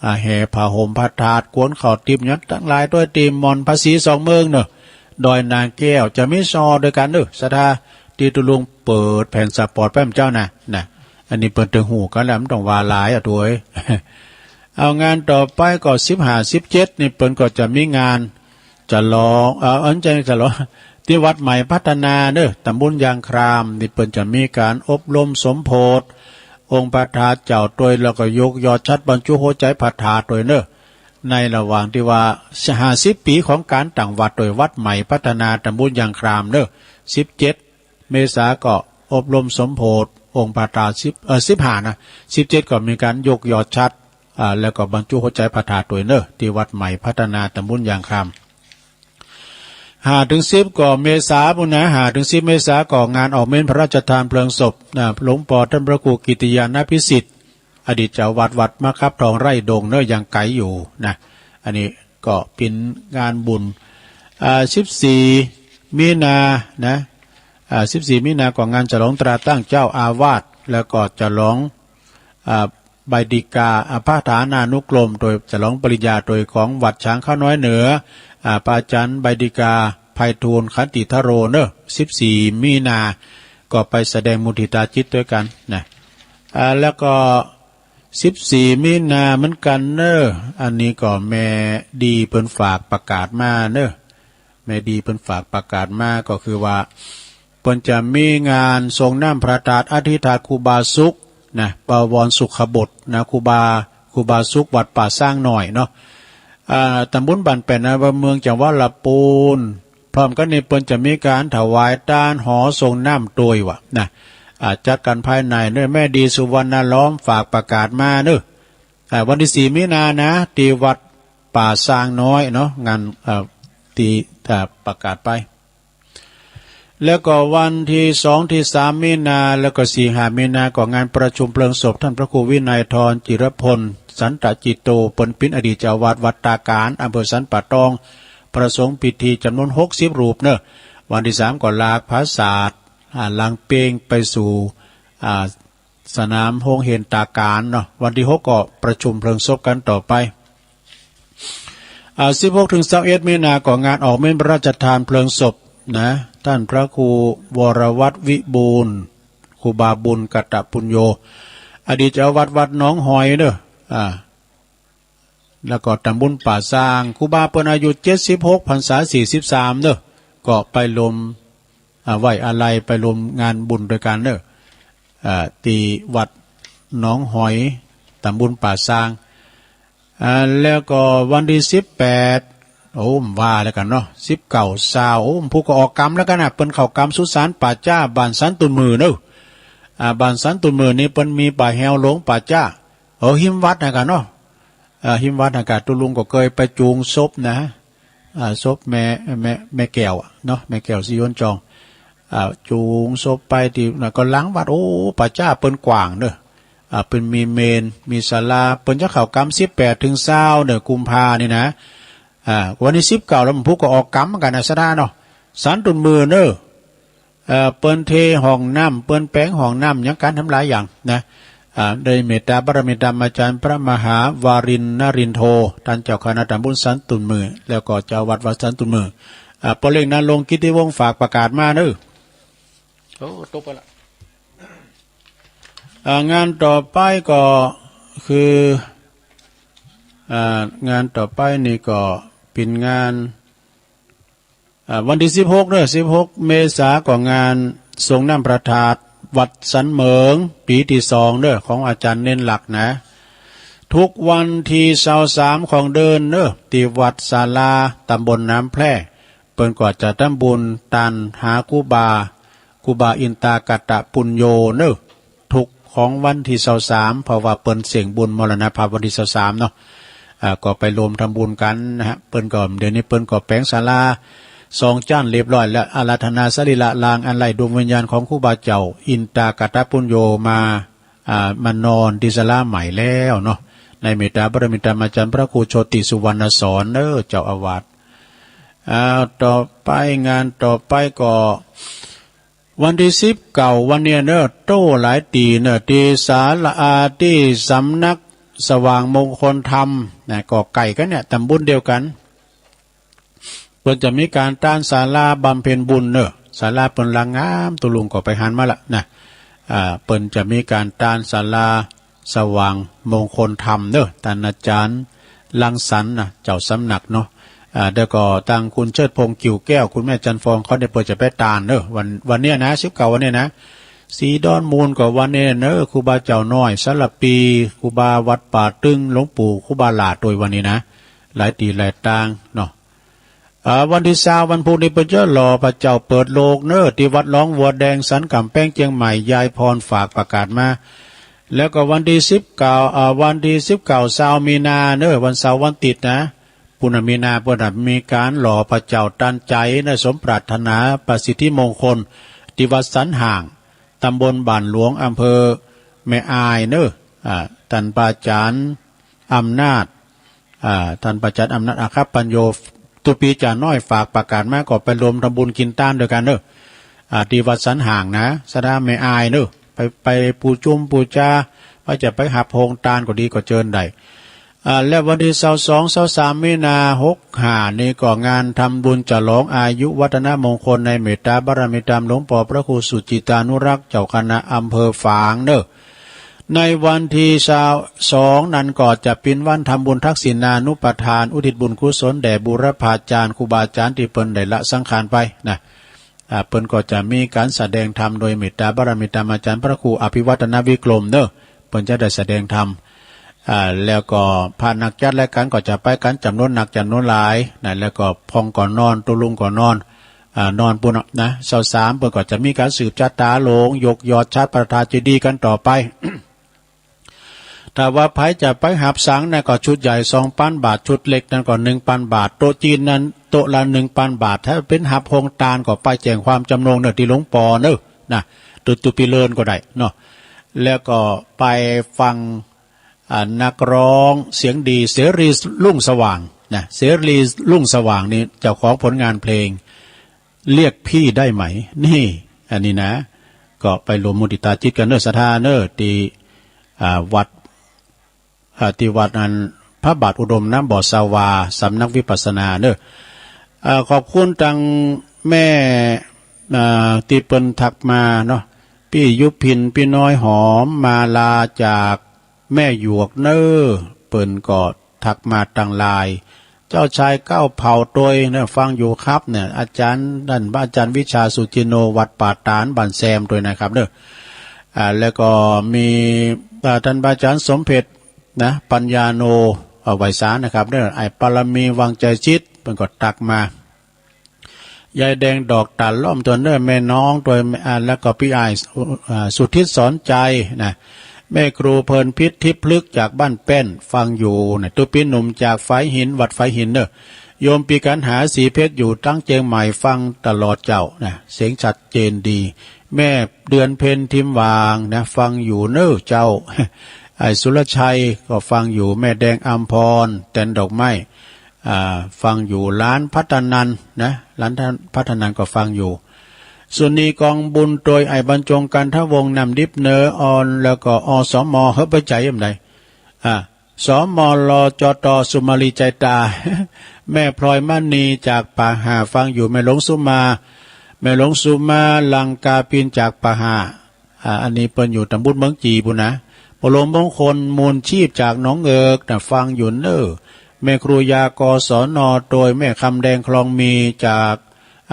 อ่า แห่ผ้าห่มพระธาตุ กวนข้าวติ๊บหยังตังหลายโตย ตี๋หม่อนพระศรีสองเมืองเน่อ ดอยนางแก้ว จะมีซอโดยกั๋นเน่อ ศรัทธา ตี้ตุ๊ลุงเปิดแผ่นสปอตไปแม่เจ้านะ นะ อันนี้เปิ้นเถิงหูกั๋นแล้ว บ่ต้องว่าหลายอะโตย เอางานต่อไปก็สิบห้า สิบเจ็ด นี่เปิ้นก็จะมีงาน ฉลอง เอ่อ อันจะฉลอง ตี้วัดใหม่พัฒนาเน่อ ต๋ำบลยางคราม นี่เปิ้นจะมีก๋านอบรมสมโภช องค์พระธาตุเจ้าตวย แล้วก็ยกยอดฉัตรบรรจุหัวใจ๋พระธาตุตวยเน่อ ในระหว่างตี้ว่าห้าสิบปี๋ของก๋านตั้งวัดตวย วัดใหม่พัฒนาต๋ำบลยางครามเน่อ สิบเจ็ดเมษาก็อบรมสมโภชองค์พระธาตุ สิบ เอ่อ สิบห้านะ สิบเจ็ดก็มีก๋านยกยอดฉัตร อ่า แล้วก็บรรจุหัวใจ๋พระธาตุตวยเน่อ ตี้วัดใหม่พัฒนาต๋ำบลยางคราม ห้าเถิงสิบก็เมษาปู้นนะ ห้าเถิงสิบเมษาก็งานออกเม้นพระราชทานเพลิงศพนะ หลวงปอต้านพระครูกิตติยานพิสิทธิ์ อดีตเจ้าอาวาสวัดมะขับทองไร่ดงเน่อ ยังไก๋อยู่นะ อันนี้ก็เป๋นงานบุญ อ่า สิบสี่มีนานะ อ่า สิบสี่มีนาก็งานฉลองตราตั้งเจ้าอาวาส แล้วก็ฉลอง อ่า ใบดิกา อ่า พระฐานานุกรม ตวยฉลองปริญญาตวยของวัดช้างข้าวน้อยเหนือ อ่า พระอาจ๋ารย์ใบดิกา ไพฑูรย์ ขันติธโร เน่อ สิบสี่มีนา ก็ไปแสดงมุทิตาจิตตวยกั๋นนะ อ่า แล้วก็สิบสี่มีนาเหมือนกั๋นเน่อ อันนี้ก็แม่ดีเปิ้นฝากประกาศมาเน่อ แม่ดีเปิ้นฝากประกาศมาก็คือว่า เปิ้นจะมีงานส่งน้ำพระธาตุอธิษฐานครูบาสุขนะ บวรสุขบุตรนะ ครูบา ครูบาสุขวัดป่าซางน้อยเนาะ อ่า ต๋ำบลบ้านแป้น อำเภอเมือง จังหวัดละปูน พร้อมกั๋นนี้เปิ้นจะมีก๋านถวายตานหอส่งน้ำตวยว่ะนะ อ่า จัดกั๋นภายในเน่อ แม่ดีสุวรรณล้อมฝากประกาศมาเน่อ อ่า วันตี้สี่มีนานะ ตี้วัดป่าซางน้อยเนาะ งาน เอ่อ ตี้ อ่า ประกาศไป แล้วก็วันตี้สองตี้สามมีนา แล้วก็สี่ห้ามีนา ก็งานประชุมเพลิงศพต้านพระครูวินัยธร จิรพล สันตจิตโต เปิ้นเป๋นอดีตเจ้าอาวาสวัดตาก๋าน อำเภอสันป่าตอง ประสงค์พิธีจ๋ำนวนหกสิบรูปเน่อ วันตี้สามก็ลากผาสาท อ่า หลังเปงไปสู่ อ่า สนามโฮงเฮียนตาก๋านเนาะ วันตี้หกก็ประชุมเพลิงศพกั๋นต่อไป อ่า สิบหกเถิงซาวเอ็ดมีนา ก็งานออกเม้นพระราชทานเพลิงศพนะ ต้านพระครูวรวัฒน์วิบูลย์ ครูบาบุญกัตตปุญโญ อดีตเจ้าอาวาสวัดหนองหอยเน่อ อ่า แล้วก็ต๋ำบลป่าซาง ครูบาเปิ้นอายุเจ็ดสิบหก พรรษาสี่สิบสามเน่อ ก็ไปลม อ่า ไว้อาลัย ไปลมงานบุญตวยกั๋นเน่อ อ่า ตี้วัดหนองหอย ต๋ำบลป่าซาง อ่า แล้วก็วันตี้สิบแปด โอ้ บ่าแล้วกั๋นเนาะ สิบเก้า ซาว โอ้ ผู้ก็ออกกำแล้วกั๋นนะ เปิ้นเข้ากำสุสานป่าจ๊าบ้านสันตุนหมื่นเน่อ อ่า บ้านสันตุนหมื่นนี่เปิ้นมีป่าแฮวหลงป่าจ๊า เออ ฮิมวัดนะกั๋นเนาะ อ่า ฮิมวัดนะกั๋น ตุ๊ลุงก็เกยไปจูงศพนะ อ่า ศพแม่ แม่ แม่แก้วอะเนาะ แม่แก้วศรีโยนจอง อ่า จูงศพไปตี้นะ ก็หลังวัด โอ้ ป่าจ๊าเปิ้นกว้างเน่อ อ่า เปิ้นมีเมรุ มีศาลา เปิ้นจะเข้ากำสิบแปดเถิงซาวเน่อ กุมภานี่นะ อ่า วันตี้สิบเก้าแล้วผู้ก็ออกกำกั๋นนะ ศรัทธาเนาะ สันตุนหมื่นเน่อ เอ่อ เปิ้นเทห้องน้ำ เปิ้นแป๋งห้องน้ำ หยังกั๋นทำหลายอย่างนะ อ่า ได้เมตตาบารมีธรรมาจ๋ารย์พระมหาวารินทร์นรินทโธ ต้านเจ้าคณะต๋ำบลสันตุนหมื่น แล้วก็เจ้าวัดวัดสันตุนหมื่น อ่า ป้อเล็ก ณรงค์กิตติวงศ์ฝากประกาศมาเน่อ โอ้ ตกไปละ อ่า งานต่อไปก็คือ อ่า งานต่อไปนี่ก็เป๋นงาน อ่า วันตี้สิบหกเน่อ สิบหกเมษาก็งานส่งน้ำพระธาตุวัดสันเหมิง ปี๋ตี้สองเน่อ ของอาจ๋ารย์เณรหลักนะ ทุกวันตี้ซาวสามของเดือนเน่อ ตี้วัดศาลา ต๋ำบลน้ำแพร่ เปิ้นก็จะทำบุญตานหาครูบา ครูบาอินตากัตตปุญโญเน่อ ทุกของวันตี้ซาวสาม เพราะว่าเปิ้นเส้งบุญมรณภาพวันตี้ซาวสามเนาะ อ่า ก็ไปรวมทำบุญกั๋นนะฮะ เปิ้นก็ เดี๋ยวนี้เปิ้นก็แป๋งศาลาสองจั๊นเรียบร้อยแล้ว อาราธนาสรีระร่างอันไร้ดวงวิญญาณของครูบาเจ้าอินตากัตตปุญโญมา อ่า มานอนตี้ศาลาใหม่แล้วเนาะ ในเมตตาบารมีธรรมาจ๋ารย์พระครูโชติสุวรรณสอนเน่อ เจ้าอาวาส อ่า ต่อไป งานต่อไปก็ วันตี้สิบเก้า วันเนี้ยเน่อ โต้หลายตี้เน่อ ตี้ศาลา ตี้สำนักสว่างมงคลธรรมนะ ก็ใก้กั๋นเนี่ย ต๋ำบลเดียวกั๋น เปิ้นจะมีก๋านตานศาลาบำเพ็ญบุญเน่อ ศาลาเปิ้นหลังงาม ตุ๊ลุงก็ไปหันมาละนะ อ่า เปิ้นจะมีก๋านตานศาลาสว่างมงคลธรรมเน่อ ต้านอาจ๋ารย์รังสรรค์นะ เจ้าสำนักเนาะ อ่า แล้วก็ตางคุณเชิดพงษ์ กิ่วแก้ว คุณแม่จันทร์ฟอง เขาได้เปิดจะไปตานเนอะ วัน วันเนี้ยนะ สิบเก้า วันเนี้ยนะ ศรีดอนมูลก็วันเนี้ยเนอะ ครูบาเจ้าน้อย สารภี ครูบาวัดป่าตึง หลวงปู่ ครูบาหลาด ตวยวันนี้นะ หลายตี้หลายตางเนาะ อ่า วันตี้ซาว วันพุธนี้เปิ้นจะหล่อพระเจ้าเปิดโลกเนอะ ตี้วัดหนองบัวแดง สันก๋ำแพง เจียงใหม่ ยายพรฝากประกาศมา แล้วก็วันตี้สิบเก้า อ่า วันตี้สิบเก้า ซาว มีนาเนอะ วันเสาร์วันตี้นะ ปุ้นนะ มีนา เปิ้นนะมีก๋านหล่อพระเจ้าตันใจ๋นะ สมปรารถนา ประสิทธิมงคล ตี้วัดสันห่าง ตำบลบ้านหลวง อำเภอแม่อายเนอะ อ่า ต้านพระอาจ๋ารย์อำนาจ อ่า ต้านพระอาจ๋ารย์อำนาจ อาคัปปัญโญ ตุ๊ปีจ๋าน้อยฝากประกาศมา ก็ไปรวมทำบุญกิ๋นตานตวยกั๋นเนอะ อ่า ตี้วัดสันห่างนะ ศรัทธาแม่อายเนอะ ไป ไปปูจุมปูจา ว่าจะไปหับโฮงตานก็ดี ก็เจิญได้ อ่า และวันตี้ซาวสอง ซาวสาม มีนา หกห้า นี้ก็งานทำบุญฉลองอายุวัฒนมงคลในเมตตาบารมีธรรมหลวงป้อพระครูสุจิตานุรักษ์ เจ้าคณะอำเภอฝางเนอะ ในวันตี้ซาวสองนั้นก็จะเป๋นวันทำบุญทักษิณานุปทาน อุทิศบุญกุศลแด่บูรพาจารย์ ครูบาอาจ๋ารย์ตี้เปิ้นได้ละสังขารไปนะ อ่า เปิ้นก็จะมีก๋านแสดงธรรมโดยเมตตาบารมีธรรมอาจ๋ารย์พระครูอภิวัฒนวิกรมเนอะ เปิ้นจะได้แสดงธรรม อ่า แล้วก็พระนักจัดรายก๋านก็จะไปกั๋นจ๋ำนวนนักจ๋ำนวนหลายนะ แล้วก็พ่องก็นอน ตุ๊ลุงก็นอน อ่า นอนปู้นนะ ซาวสาม เปิ้นก็จะมีก๋านสืบชะตาหลวง ยกยอดฉัตรพระธาตุเจดีย์กั๋นต่อไป ถ้าว่าใผจะไปหับสังนะ ก็ชุดใหญ่สองปันบาท ชุดเล็กนั้นก็หนึ่งปันบาท โต๊ะจีนนั้นโต๊ะละหนึ่งปันบาท ถ้าเป๋นหับโฮงตานก็ไปแจ้งความจ๋ำนงเนอะ ตี้หลวงป้อเนอะนะ ตุ๊ ตุ๊ปีเลินก็ได้เนาะ แล้วก็ไปฟัง อ่า นักร้องเสียงดี เสรีรุ่งสว่างนะ เสรีรุ่งสว่างนี่เจ้าของผลงานเพลง เรียกพี่ได้ไหม นี่ อันนี้นะ ก็ไปรวมมุติตาจิตกั๋นเนอะ ศรัทธาเนอะ ตี้ อ่า วัด อ่า ตี้วัดอันพระบาทอุดมน้ำบ่อสาวา สำนักวิปัสสนาเนอะ อ่า ขอบคุณตางแม่ อ่า ตี้เปิ้นทักมาเนาะ ปี้ยุพิน ปี้น้อยหอม มาลาจากแม่หยวกเนอะ เปิ้นก็ทักมาตางไลน์ เจ้าชายเก้าเผ่าตวยเนอะ ฟังอยู่ครับเนี่ย อาจ๋ารย์นั่น อาจ๋ารย์วิชา สุจินโน วัดป่าตาด บ้านแซมตวยนะครับเนอะ อ่า แล้วก็มี อ่า ต้านพระอาจ๋ารย์สมเพชรนะ ปัญญาโน อ่า ไหว้สานะครับเนอะ อ้ายปารมี วังไจจิต เปิ้นก็ทักมา ยายแดงดอกตาดล้อมตวยเนอะ แม่น้องตวย อ่า แล้วก็ปี้อ้าย อ่า สุทิศสอนใจนะ แม่ครูเพลินพิษ ทิพย์พลึกษ์ จากบ้านแป้น ฟังอยู่นะ ตุ๊ปีหนุ่มจากฝายหิน วัดฝายหินเนอะ โยมปีกัณหา ศรีเพชร อยู่ตังเจียงใหม่ ฟังตลอดเจ้านะ เสียงชัดเจนดี แม่เดือนเพ็ญ ทิมหว่างนะ ฟังอยู่เนอะเจ้า อ้ายสุรชัยก็ฟังอยู่ แม่แดงอำพร แตนดอกไม้ อ่า ฟังอยู่ หลานพัฒนันนะ หลานพัฒนันก็ฟังอยู่ สุนีกองบุญ ตวยอ้ายบรรจง กันทวงศ์ น้ำดิบ เนอออน แล้วก็ อสม เฮ้ย ไปใจ๋ยำใด อ่า สมลจต สุมาลี ใจตา แม่พลอยมณี จากป่าห่า ฟังอยู่ แม่หลวงสุมา แม่หลวงสุมา ลังกาพิน จากป่าห่า อ่า อันนี้เปิ้นอยู่ตำบลเมืองจี่ปู้นนะ พ่อหลวงมงคล มูลชีพ จากหนองเอิกนะ ฟังอยู่เนอะ แม่ครูยา กศน ตวย แม่คำแดง คลองมี จาก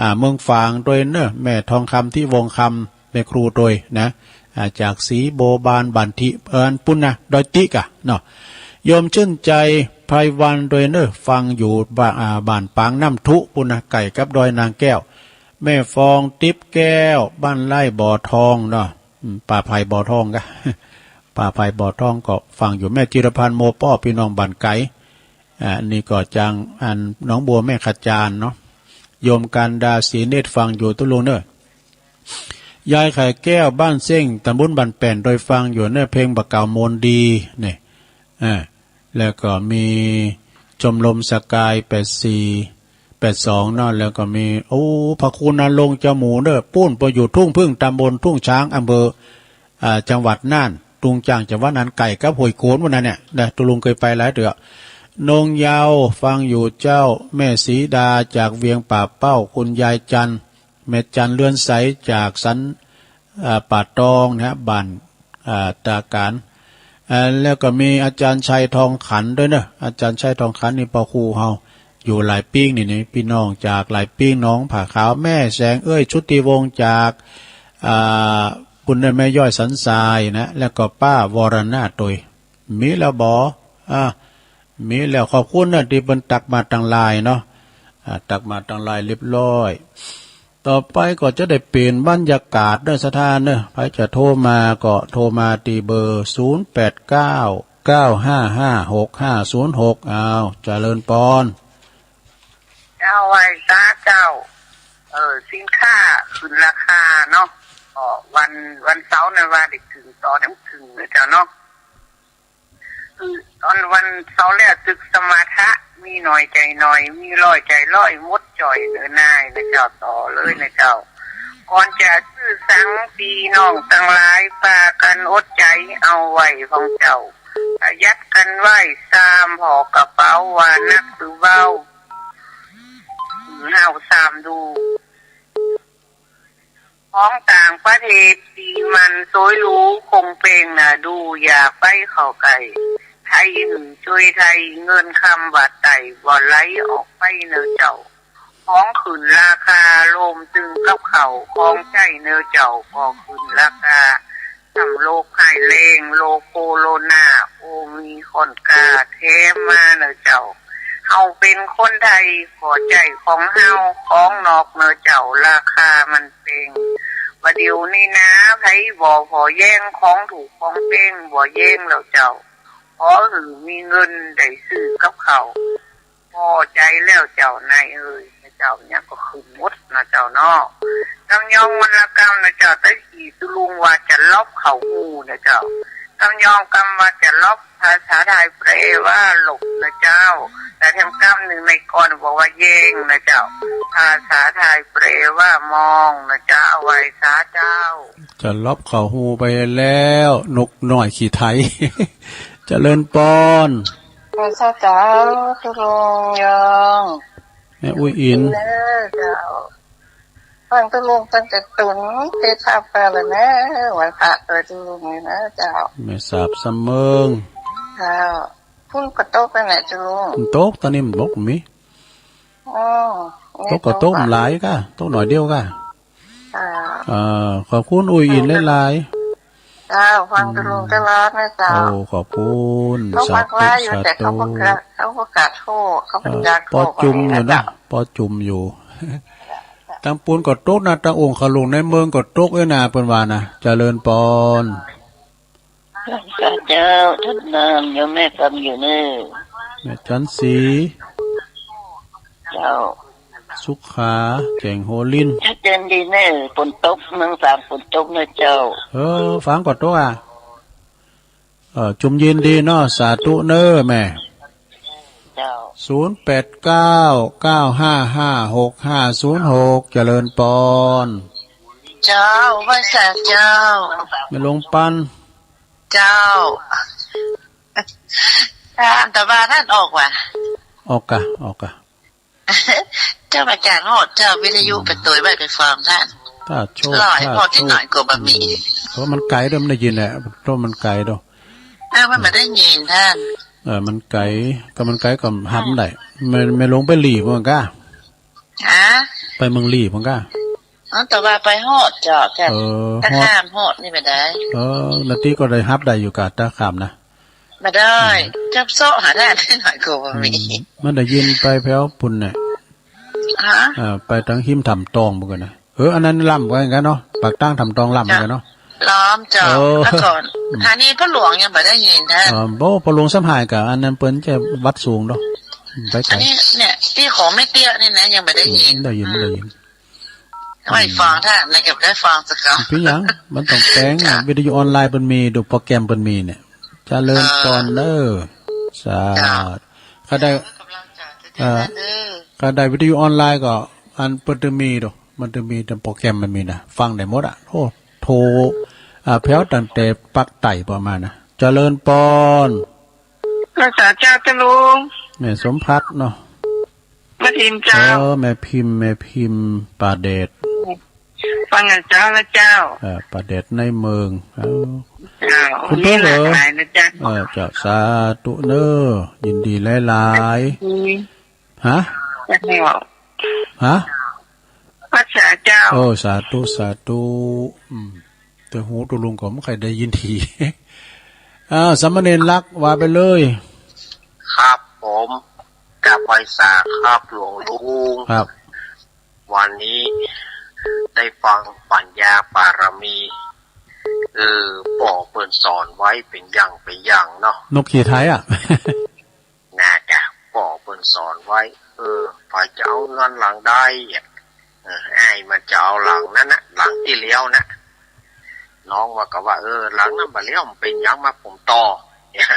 อ่า เมืองฝางตวยเนอะ แม่ทองคำ ทิวงศ์คำ แม่ครูตวยนะ อ่า จากศรีโบวบาน บ้านทิ เอิ้นปู้นนะ ดอยติกะเนาะ โยมชื่นใจ ไพรวันตวยเนอะ ฟังอยู่บ้าน อ่า บ้านปางน้ำทุปู้นนะ ใก้กับดอยนางแก้ว แม่ฟอง ติ๊บแก้ว บ้านไร่บ่อทองเนาะ อืม ป่าไผ่บ่อทองกะ ป่าไผ่บ่อทองก็ฟังอยู่ แม่จิรพันธ์ โมป้อ ปี้น้องบ้านไก๋ อ่า นี่ก็จากอันหนองบัวแม่ขจารเนาะ โยมกันดา ศรีเนตร ฟังอยู่ตุ๊ลุงเนอะ ยายไข่แก้ว บ้านเซ้ง ตำบลบ้านแป้น ตวยฟังอยู่เนอะ เพลงบ่าเก่าโมนดีเนี่ย อ่า แล้วก็มีชมรมสกาย แปดสี่ แปดสอง เนาะ แล้วก็มี โอ้ พระครูณรงค์ เจ้าหมูเนอะ ปู้นปออยู่ทุ่งผึ้ง ตำบลทุ่งช้าง อำเภอ อ่า จังหวัดน่าน ทุ่งช้าง จังหวัดน่าน ใก้กับห้วยโขนปู้นนะเนี่ยนะ ตุ๊ลุงเกยไปหลายเตื้อ นงเยาว์ ฟังอยู่เจ้า แม่ศรีดา จากเวียงป่าเป้า คุณยายจันทร์ แม่จันทร์ เรือนใส จากสัน อ่า ป่าตองนะ บ้าน อ่า ตาการ อ่า แล้วก็มีอาจ๋ารย์ชัย ทองขัน ตวยเนอะ อาจ๋ารย์ชัย ทองขัน นี่ปอครูเฮา อยู่หลายปิ้งนี่ นี่ ปี้น้องจากหลายปิ้ง น้องผาขาว แม่แสงเอื้อย ชุติวงศ์จาก อ่า ปุ้นแม่ย้อยสันทรายนะ แล้วก็ป้าวรนาถตวย มีแล้วบ่ อ่า มีแล้ว ขอบคุณนะ ตี้เปิ้นตักมาตางไลน์เนาะ อ่า ตักมาตางไลน์เรียบร้อย ต่อไปก็จะได้เปลี่ยนบรรยากาศเด้อศรัทธาเนาะ ใผจะโทรมาก็โทรมาตี้เบอร์ ศูนย์แปดเก้า เก้าห้าห้า หกห้าศูนย์หก อ้าว เจริญปอน เจ้า ไหว้สาเจ้า เออ สินค้าขึ้นราคาเนาะ ก็วัน วันเสาร์นั้นว่าได้ขึ้นต่อ ยังบ่ขึ้นเลยเจ้าเนาะ คือต๋อนวันเสาร์แล้วตึกสมาทะ มีน้อยใจ๋น้อย มีร้อยใจ๋ร้อย หมดจ้อยเน่อนายนะเจ้า ต่อเลยนะเจ้า ก่อนจะซื้อสัง ปี้น้องตังหลาย ปากั๋นอดใจ๋เอาไว้พ่องเจ้า ประหยัดกั๋นไว้ ซ้ำผ่อกระเป๋า ว่านักหรือเบา หื้อเฮาซ้ำดู ของต่างประเทศตี้มันสวยหรู คงเป้งน่าดู อย่าไปเข้าใก้ ไทยหื้อจ้วยไทย เงินคำบาทไต้ บ่ไหลออกไปเน่อเจ้า ของขึ้นราคา รวมตึงกับข้าวของใจ๊เน่อเจ้า ก็ขึ้นราคา ซ้ำโรคร้ายแรง โรคโคโรนา โอมิครอนก้าแถมมาเน่อเจ้า เฮาเป๋นคนไทย ก็ใจ๊ของเฮา ของนอกเน่อเจ้า ราคามันแปง บ่าเดี่ยวนี้นา ใผบ่ผ่อแย้ง ของถูกของแปงบ่แย้งแล้วเจ้า ขอหื้อมีเงินได้ซื้อกับข้าว พอใจ๋แล้วเจ้านายเอ๋ย เจ้า เนี่ยก็ขึ้นหมดนะเจ้าเนาะ กำยองวรรณกรรมนะเจ้า ตะกี้ตุ๊ลุงว่าจะลบเข้าหูนะเจ้า กำยองกำว่าจะลบ ภาษาไทยแปลว่าหลบนะเจ้า แต่แถมกำหนึ่งในก่อนบอกว่าแย้งนะเจ้า ภาษาไทยแปลว่ามองนะเจ้า ไหว้สาเจ้า จะลบเข้าหูไปแล้ว นกน้อยขี้ไถ เจริญปอน ไหว้สาเจ้า ตุ๊ลุงยอง แม่อุ๊ยอิ๋น เด้อเจ้า ฟังตุ๊ลุงตั้งแต่ตุนเตะทับกันเลยนะ ไหว้พระตวยตุ๊ลุงนี่นะเจ้า แม่สาบสำเมิง เจ้า ฝนก็ตกแล้วแหละตุ๊ลุง มันตก ต๋อนนี้มันบ่มี อ๋อ ตกก็ตกบ่หลายก้า ตกหน่อยเดียวก้า อ่า เอ่อ ขอบคุณอุ๊ยอิ๋นหลายๆ เจ้า ฟังตุ๊ลุงตลอดนะเจ้า โอ้ ขอบคุณ เขา สาธุ ปากหลายอยู่ สาธุ แต่เขาบ่กล้า เขาบ่กล้าโทร เขาบ่อยากโทร เอ่อ ปอจุ่มอยู่นะ ปอจุ่มอยู่ ตังปูนก็ตกนะ ตังองค์เขาหลวงในเมืองก็ตกเอ้ยนะ เปิ้นว่านะ เจริญปอน เจ้า ท่านนาม โยมแม่ฟังอยู่เน่อ แม่จันทร์ศรี เจ้า สุขา แก่งโฮลิน ชัดเจนดีเน่อ ฝนตก เมืองฝางฝนตกเน่อเจ้า เออ ฝางก็ตกอ่ะ เออ จุ่มยินดีเนาะ สาธุเน่อแม่ เจ้า ศูนย์แปดเก้า เก้าห้าห้า หกห้าศูนย์หก เจริญปอน เจ้า ไหว้สาเจ้า แม่หลวงปัน เจ้า อ่า แต่ว่าท่านออกว่ะ ออกกะ ออกกะ เจ้า อาจารย์โหด เจ้า วิทยุไปตวยไว้ไปฟังท่าน ถ้าโชค ร้อย ถ้า พอที่ โชค หน่อยก็บ่มี อืม เพราะมันไกลด้วย มันได้ยินแหละ เพราะมันไกลด้วย เออ มันบ่ได้ยินท่าน เออ มันไกล ก็มันไกลก็หับได้ แม่ แม่หลวงไปหลีบ่ก้า ฮะ ไปเมืองหลีบ่ก้า อ๋อ แต่ว่าไปฮอดเจ้า แต่ เออ ถ้า ฮอด ข้ามฮอดนี่บ่ได้ เออ นาตี้ก็ได้หับได้อยู่กะ ถ้าข้ามนะ บ่ได้ อืม จับเซาะหาได้หน่อยก็บ่มี อืม มันได้ยินไปแผวปุ้นน่ะ ฮะ อ่า ไปตางฮิมถ้ำตองปุ้นก่อนนะ เออ อันนั้นล้ำกว่ากั๋นเนาะ ปากตางถ้ำตองล้ำกว่ากั๋นเนาะ ล้ำเจ้า เออ แล้วก่อน อืม สถานีพ่อหลวงยังบ่ได้ยินแท้ เออ บ่ พ่อหลวงสำหายกะ อันนั้นเปิ้นจะวัดสูงเนาะ ไปไกล อันนี้เนี่ย ตี้ของแม่เตี้ยนี่นะ ยังบ่ได้ยิน อืม ได้ยิน ได้ยิน ไหว้ฟังท่าน แล้วก็ได้ฟังสักครั้ง เป๋นหยัง มันต้องแป๋ง เจ้า วิทยุออนไลน์เปิ้นมี ดูโปรแกรมเปิ้นมีเนี่ย เจริญปอนเน่อ เออ สาธุ เจ้า ข้าได้ กำลังใจ เอ่อ เด้อ ข้าได้วิทยุออนไลน์ก็ อันเปิ้นจะมีดู มันจะมี โปรแกรมมันมีนะ ฟังได้หมดอะ โอ้ โทร อ่า แผวตั้งแต่ปากใต้ประมาณนะ เจริญปอน ไหว้สาเจ้า เจ้าลุง แม่สมภักดิ์เนาะ แม่พิมพ์เจ้า เออ แม่พิมพ์ แม่พิมพ์ ป่าแดด ฟังกับเจ้านะเจ้า เออ ป่าแดดในเมือง เออ เจ้า คุณเปิ้ลเหรอ มีหลากหลายนะเจ้า เออ เจ้า สาธุเน่อ ยินดีหลายๆ อืม ฮะ เจ้า ฮะ พระเจ้า โอ้ สาธุ สาธุ อืม แต่หูตุ๊ลุงก็บ่ค่อยได้ยินดี อ่า สามเณรลักษณ์ ว่าไปเลย ครับผม กราบไหว้สาครับหลวงลุง ครับ วันนี้ได้ฟังปัญญาปารมี เออ ป้อเปิ้นสอนไว้เป๋นอย่างเป๋นอย่างเนาะ นกขี่ไถอะ น่าจะป้อเปิ้นสอนไว้ เออ ใผจะเอาเฮือนหลังใดอะ เออ อ้ายมันจะเอาหลังนั้นนะ หลังตี้แล้วนะ น้องว่าก็ว่า เออ หลังนั้นบ่แล้ว มันเป๋นหยังมาผมต่อ เนี่ย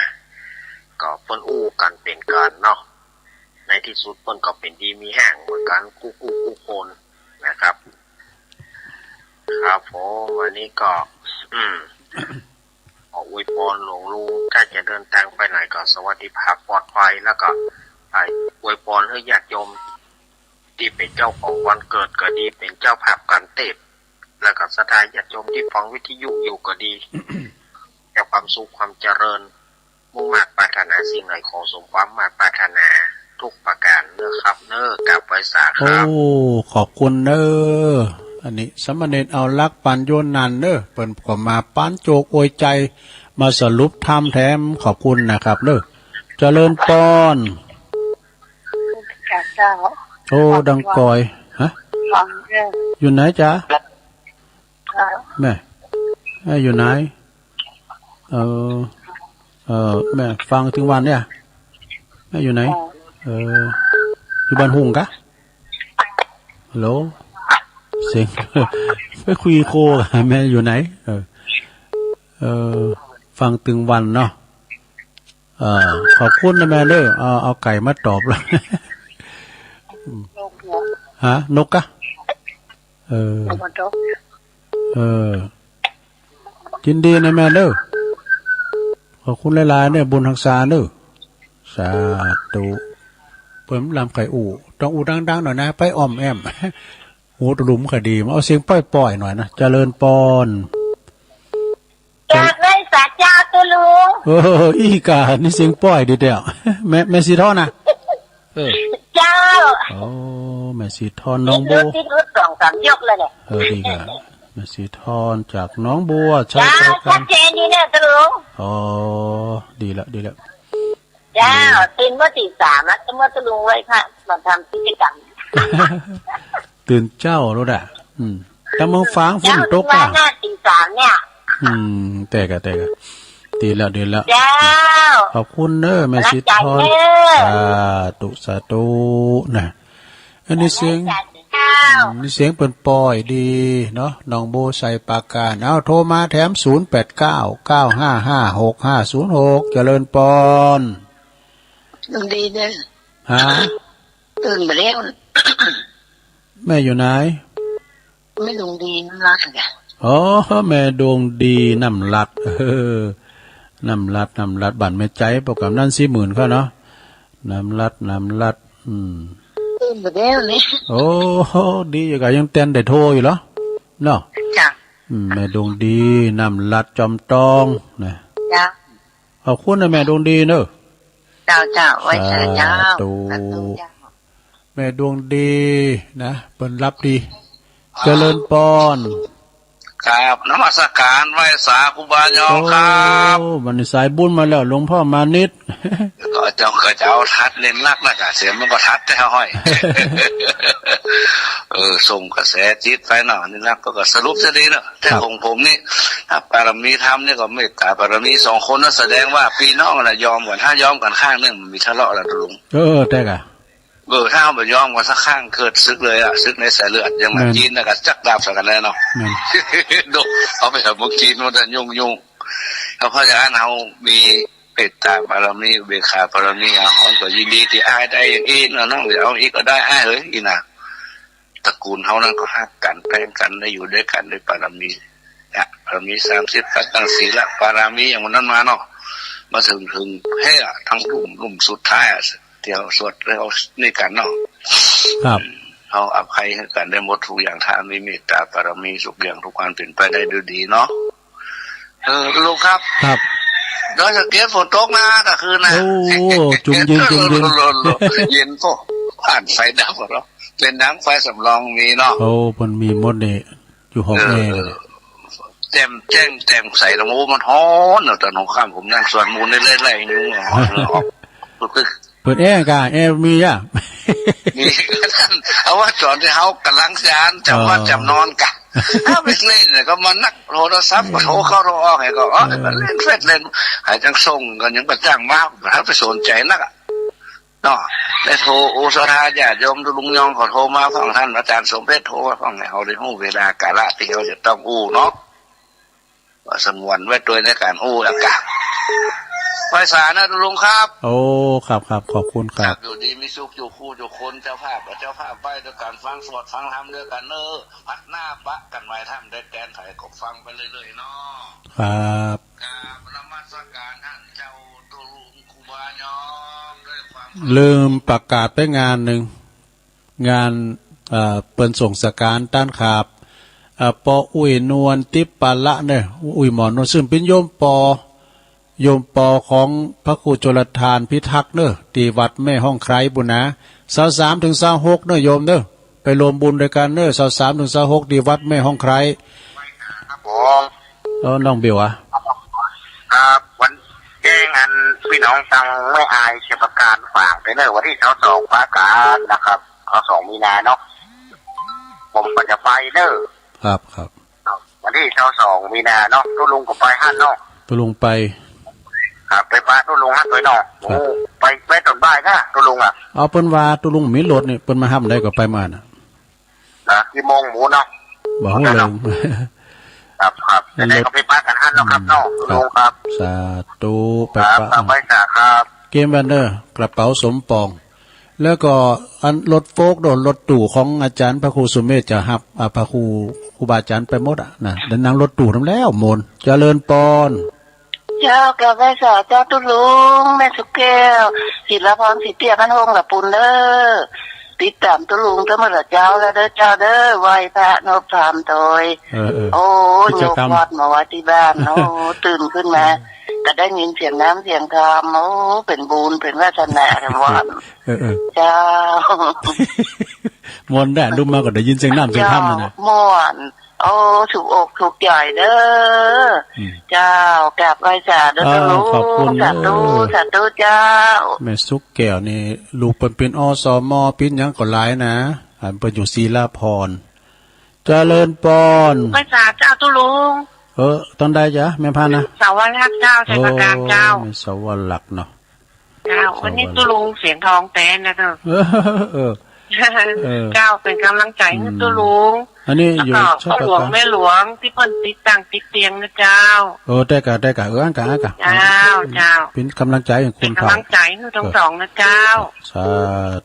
ก็เปิ้นอู้กั๋นเป๋นกั๋นเนาะ ในตี้สุดเปิ้นก็เป๋นดีมีแฮงเหมือนกั๋นกู้กู้กู้คนนะครับ ครับผม วันนี้ก็ อืม ขออวยพรหลวงลุง ถ้าจะเดินตางไปไหนก็สวัสดิภาพปลอดภัย แล้วก็ อ่า อวยพรหื้อญาติโยมตี้เป๋นเจ้าของวันเกิดก็ดี เป๋นเจ้าภาพก๋านเตสน์ แล้วก็ศรัทธาญาติโยมตี้ฟังวิทยุอยู่ก็ดี แต่ความสุขความเจริญ มุ่งมาดปรารถนาสิ่งใดขอสมความมาดปรารถนาทุกประก๋านเน้อครับเน้อ กราบไหว้สาครับ โอ้ ขอบคุณเน้อ อันนี้สามเณรเอาลักษณ์ปานโยนันเน้อ เปิ้นก็มาปานโจกอวยใจ๋ มาสรุปธรรมแถม ขอบคุณนะครับเน้อ เจริญปอน เจ้า โอ้ ดังก่อย ฮะ ฟังเจ้า อยู่ไหนจ๊ะ เจ้า แม่ แม่อยู่ไหน เออ เออ แม่ฟังตึงวันเนี่ย แม่อยู่ไหน เออ อยู่บ้านหุ่งกะ ฮัลโหล เสียง ไปคุยโคกับแม่อยู่ไหน เออ เออ ฟังตึงวันเนาะ เออ ขอบคุณนะแม่เน้อ เอา เอาไก่มาตอบแล้ว นกเหรอ ฮะ นกกะ เออ นกมันตก เออ ยินดีนะแม่เน้อ ขอบคุณหลายๆ เน้อ บุญฮักษาเน้อ สาธุ เปิ้นลำไก่อู้ ต้องอู้ดังๆ หน่อยนะ ไปอ้อมแอ้ม หูตุ๊ลุงบ่ค่อยดี มาเอาเสียงป้อยๆ หน่อยนะ เจริญปอน กราบไหว้สาเจ้าตุ๊ลุง เออ อี้กา นี่เสียงป้อยดีเดียว แม่ แม่สีทอนนะ เออ เจ้า โอ้ แม่สีทอนหนองบัว ติดรถ ติดรถสองสามยกเลยเนี่ย เออ ดีกา แม่สีทอนจากหนองบัว ชัย เจ้า ปราการ ชัดเจนดีเนี่ยตุ๊ลุง อ๋อ ดีละ ดีละ เจ้า ตื่นเมื่อตีสามอะ เมื่อตุ๊ลุงไหว้พระ มาทำกิจกรรม ตื่นเจ๊าแล้วดะ อืม ตางเมืองฝางฝนตก เจ้า อะ ว่าหน้าตีสามเนี่ย อืม แต่กะ แต่กะ ดีแล้ว ดีแล้ว เจ้า ขอบคุณเน้อ แม่สีทอน รักจังเน้อ สาธุ สาธุ นะ อันนี้เสียง เจ้า อืม นี่เสียงเปิ้นป้อยดีเนาะ หนองบัว ชัยปราการ เอา โทรมาแถม ศูนย์แปดเก้า เก้าห้าห้า หกห้าศูนย์หก เจริญปอน ดวงดีเน้อ ฮะ ตื่นมาแล้ว แม่อยู่ไหน แม่ดวงดีน้ำรัดไง อ๋อ แม่ดวงดีน้ำรัด เออ น้ำรัด น้ำรัด บ้านแม่ใจ๋ ปะกำนันศรีหมื่นเขาเนาะ น้ำรัด น้ำรัด อืม ตื่นมาแล้วนี่ โอ้ ดีอยู่กะ ยังแตนได้โทรอยู่เหรอ เนาะ จ้ะ อืม แม่ดวงดี น้ำรัด จอมตอง นะ จ้ะ ขอบคุณนะแม่ดวงดีเน้อ เจ้า เจ้า ไหว้สาเจ้า สาธุ สาธุเจ้า แม่ดวงดีนะ เปิ้นหลับดี เจริญปอน กราบนมัสการไหว้สาครูบาญอมครับ โอ้ วันนี้สายบุญมาแล้ว หลวงพ่อมานิด ก็เจ้า ก็เจ้าทัดเล่นลักษณ์นะกะ เสียงมันก็ทัดแต่ห้อย เออ ส่งกระแสจิตไปเนาะ นี่นะ ก็ ก็สรุปซะดีเนาะ แต่ ครับ ของผมนี่ ถ้าปารมีธรรมนี่ก็เมตตาปารมีสองคนนะ แสดงว่าปี้น้องน่ะยอมกั๋น ถ้ายอมกั๋นข้างนึ่งมันมีทะเลาะแล้วตุ๊ลุง เออ แต่กะ เออ ถ้าเฮาบ่ยอมกั๋นสักข้างเกิดศึกเลยอะ ศึกในสายเลือด อย่างหนัง แม่น จีนน่ะก็จักดาบใส่กั๋นเลยเนาะ แม่น ดู เอาไปเถอะ เมืองจีนมันจะยุ่งๆ แล้วเพราะฉะนั้นเฮามีเมตตาบารมี อุเบกขาบารมี เฮาก็ยินดีตี้อ้ายได้อย่างอี้เนาะ น้องจะเอาอีกก็ได้อ้ายเอ๋ย อี้นะ ตระกูลเฮานั้นก็ฮักกั๋นแพ่งกั๋น ได้อยู่ด้วยกั๋นด้วยปารมี เนี่ย ปารมีสามสิบ ก็ตั้งศีลปารมีอย่างวันนั้นมาเนาะ มาเถิง เถิงแท้อะ ทั้งลุ่ม ลุ่มสุดท้ายอะ ตี้เฮาสวดแล้วนี่กั๋นเนาะ ครับ เฮาอภัยหื้อกั๋นได้หมดกู้อย่าง ถ้ามีเมตตาปารมีกู้อย่างกู้อันเป๋นไปได้ด้วยดีเนาะ เออ ลุงครับ ครับ ดอยสะเก็ดฝนตกนะ กลางคืนนะ โอ้ จุ่มเย็น จุ่มเย็น เย็นโป้ อันไฟดับเนาะ เป๋นดังไฟสำรองมีเนาะ โอ้ มันมีหมดนี่ อยู่ห้องแอร์ เออ แจ่มแจ้งแจ่มใสนะ โอ้ มันฮ้อนเนาะ ต๋อนหัวค่ำผมนั่งสวดมนต์ได้ไล่ๆ ยุงออก เปิดแอร์ก่ะ แอร์มีอ่ะ มี เอาว่าต๋อนตี้เฮาก่ำลังจะอ่าน จ๋ำวัด อ๋อ จ๋ำนอนก่ะ ถ้าไปเล่นเนี่ยก็มานักโทรศัพท์ เออ ก็โทรเข้าโทรออกไงก็ เออ เออ ก็เล่นเฟซเล่น ใผจักส่งก็ยังบ่จ้างมา บ่ไปสนใจ๋นักอะ เนาะ ได้โทร โอ้ ศรัทธาญาติโยม ตุ๊ลุงยองเขาโทรมาพ่อง ต้านอาจ๋ารย์สมเพชรโทรมาพ่อง หื้อเฮาได้ฮู้เวลากาละตี้เฮาจะต้องอู้เนาะ ก็สงวนไว้ตวยในก๋านอู้แล้วก่ะ ไหว้สาเนาะตุ๊ลุงครับ โอ้ ครับ ครับ ขอบคุณครับ ครับ อยู่ดีมีสุข อยู่คู่อยู่คน เจ้าภาพกับเจ้าภาพไหว้ตวยกั๋น ฟังสวดฟังธรรมตวยกั๋นเนาะ พัดหน้าปะกั๋นใหม่ ถ้าบ่ได้แตนไผก็ฟังไปเรื่อยๆ เนาะ ครับ กราบนมัสการต้านเจ้าตุ๊ลุงครูบายอมด้วยความ ลืมประกาศไปงานนึ่ง งาน เอ่อ เปิ้นส่งสการต้านครับ เอ่อ ปออุ๊ยนวลทิพย์ปาละเน่อ อุ๊ยหมอนวล ซึ่งเป๋นโยมปอ โยมปอของพระครูชลทานพิทักษ์เน่อ ตี้วัดแม่ฮ่องไคร้ปู้นนะ ซาวสามเถิงซาวหกเน่อโยมเน่อ ไปรวมบุญตวยกั๋นเน่อ ซาวสามเถิงซาวหก ตี้วัดแม่ฮ่องไคร้ ครับผม เออ น้องเบลอะ ครับ วันแจ้งอันปี้น้องตังแม่อายชัยปราการฝากตวยเน่อ วันตี้ซาวสองปะกั๋นนะครับ ซาวสองมีนาเนาะ ผมก็จะไปเน่อ ครับ ครับ วันตี้ซาวสองมีนาเนาะ ตุ๊ลุงก็ไปหั้นเนาะ ตุ๊ลุงไป ครับ ไปปะตุ๊ลุงหั้นตวยเนาะ ครับ โอ้ ไป ไปต๋อนบ่ายนะตุ๊ลุงอะ เอาเปิ้นว่าตุ๊ลุงมีรถนี่ เปิ้นมาฮับได้ก็ไปมาน่ะ นะ กี่โมงหมู่เนาะ บ่ฮู้เลย ครับ ครับ รถ จะได้ก็ไปปะกั๋นหั้นเนาะครับเนาะ อืม ตุ๊ลุงครับ สาธุ ไป ครับ ปะ ครับ ไหว้สาครับ เกมแวนเดอร์ กระเป๋าสมปอง แล้วก็อันรถโฟล์คโดนรถตู้ของอาจ๋ารย์พระครูสุเมธจะฮับ อ่า พระครู ครูบาอาจ๋ารย์ไปหมดอะนะ เดินนั่งรถตู้นำแล้วมนต์ เจริญปอน เจ้า กราบไหว้สาเจ้าตุ๊ลุง แม่สุกแก้ว ศิลาพร ศรีเตี้ย บ้านฮ่องละปูนเน่อ ติดต๋ามตุ๊ลุงตั้งเมื่อเจ๊าแล้วเน่อเจ้าเน่อ ไหว้พระนบธรรมตวย เออ เออ โอ้ กิจกรรม ยกวัดมาไว้ตี้บ้าน โอ้ ตื่นขึ้นมา เออ ก็ได้ยินเสียงน้ำเสียงธรรม โอ้ เป๋นบุญเป๋นวาสนาแถมวัน เออ เออ เจ้า ม่วนได้ ลุกมาก็ได้ยินเสียงน้ำเสียงธรรมนั่นน่ะ ม่วน โอ้ ถูกอกถูกใจ๋เน่อ อืม เจ้า กราบไหว้สาเน่อ อ้าว ตุ๊ลุง ขอบคุณเน่อ สาธุ สาธุเจ้า แม่สุกแก้วนี่ ลูกเปิ้นเป๋น อสม เป๋นหยังก็หลายนะ อันเปิ้นอยู่ศิลาพร เจริญปอน ไหว้สาเจ้าตุ๊ลุง เออ ต๋อนใดจ๊ะ แม่พันธุ์นะ สาวลักษณ์เจ้า ชัยปราการเจ้า โอ้ แม่สาวลักษณ์เนาะ เจ้า วันนี้ตุ๊ลุงเสียงทองแต๊นะเจ้า เออ เออ เออ เจ้า เป๋นก๋ำลังใจ๋หื้อตุ๊ลุง อันนี้อยู่ แล้วก็พ่อหลวงแม่หลวงตี้เปิ้นติดตั้งติดเตียงนะเจ้า เออ ได้ก่ะ ได้ก่ะ เออ อั้นก่ะ อั้นก่ะ เจ้า เจ้า เป๋นก๋ำลังใจ๋หื้อคนเฒ่า เป๋นก๋ำลังใจ๋หื้อตึงสองนะเจ้า สา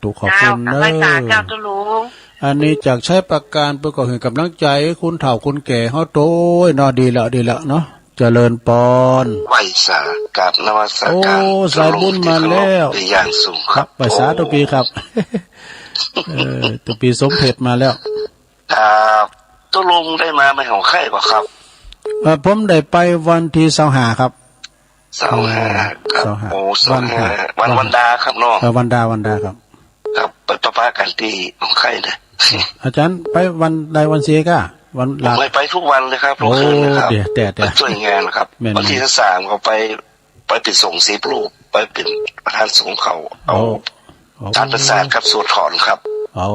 ธุ ขอบคุณเน่อ เจ้า ไหว้สาเจ้าตุ๊ลุง อันนี้จากชัยปราการเปิ้นก็หื้อก๋ำลังใจ๋คนเฒ่าคนแก่เฮาตวยเนาะ ดีแล้ว ดีแล้วเนาะ เจริญปอน ไหว้สา กราบนมัสการ โอ้ สายบุญมาแล้ว ตุ๊ลุงตี้เคารพอย่างสูงครับ ครับ ไหว้สาตุ๊ปี้ครับ เออ ตุ๊ปี้สมเพชรมาแล้ว ครับ ตุ๊ลุงได้มาเมื่อของใค่บ่ครับ เอ่อ ผมได้ไปวันตี้ซาวห้าครับ ซาวห้า ครับ ซาวห้า โอ้ วันห้า ซาวห้า วัน วันดาครับเนาะ เออ วันดา วันดาครับ ครับ ไปปะกั๋นตี้ของใค่นะ อาจ๋ารย์ไปวันใดวันเสียก่ะ วันหลัก ผมไป ไปทุกวันเลยครับ โอ้ ทุกคืนเลยครับ เดี๋ยว แต่ แต่ ไปจ้วยงานครับ แม่น วันตี้ซาวสามก็ไป ไปเป๋นสงฆ์สิบรูป ไปเป๋นประธานสงฆ์เขา เอา โอ้ โอ้ ตานประสาทครับ สวดถอนครับ โอ้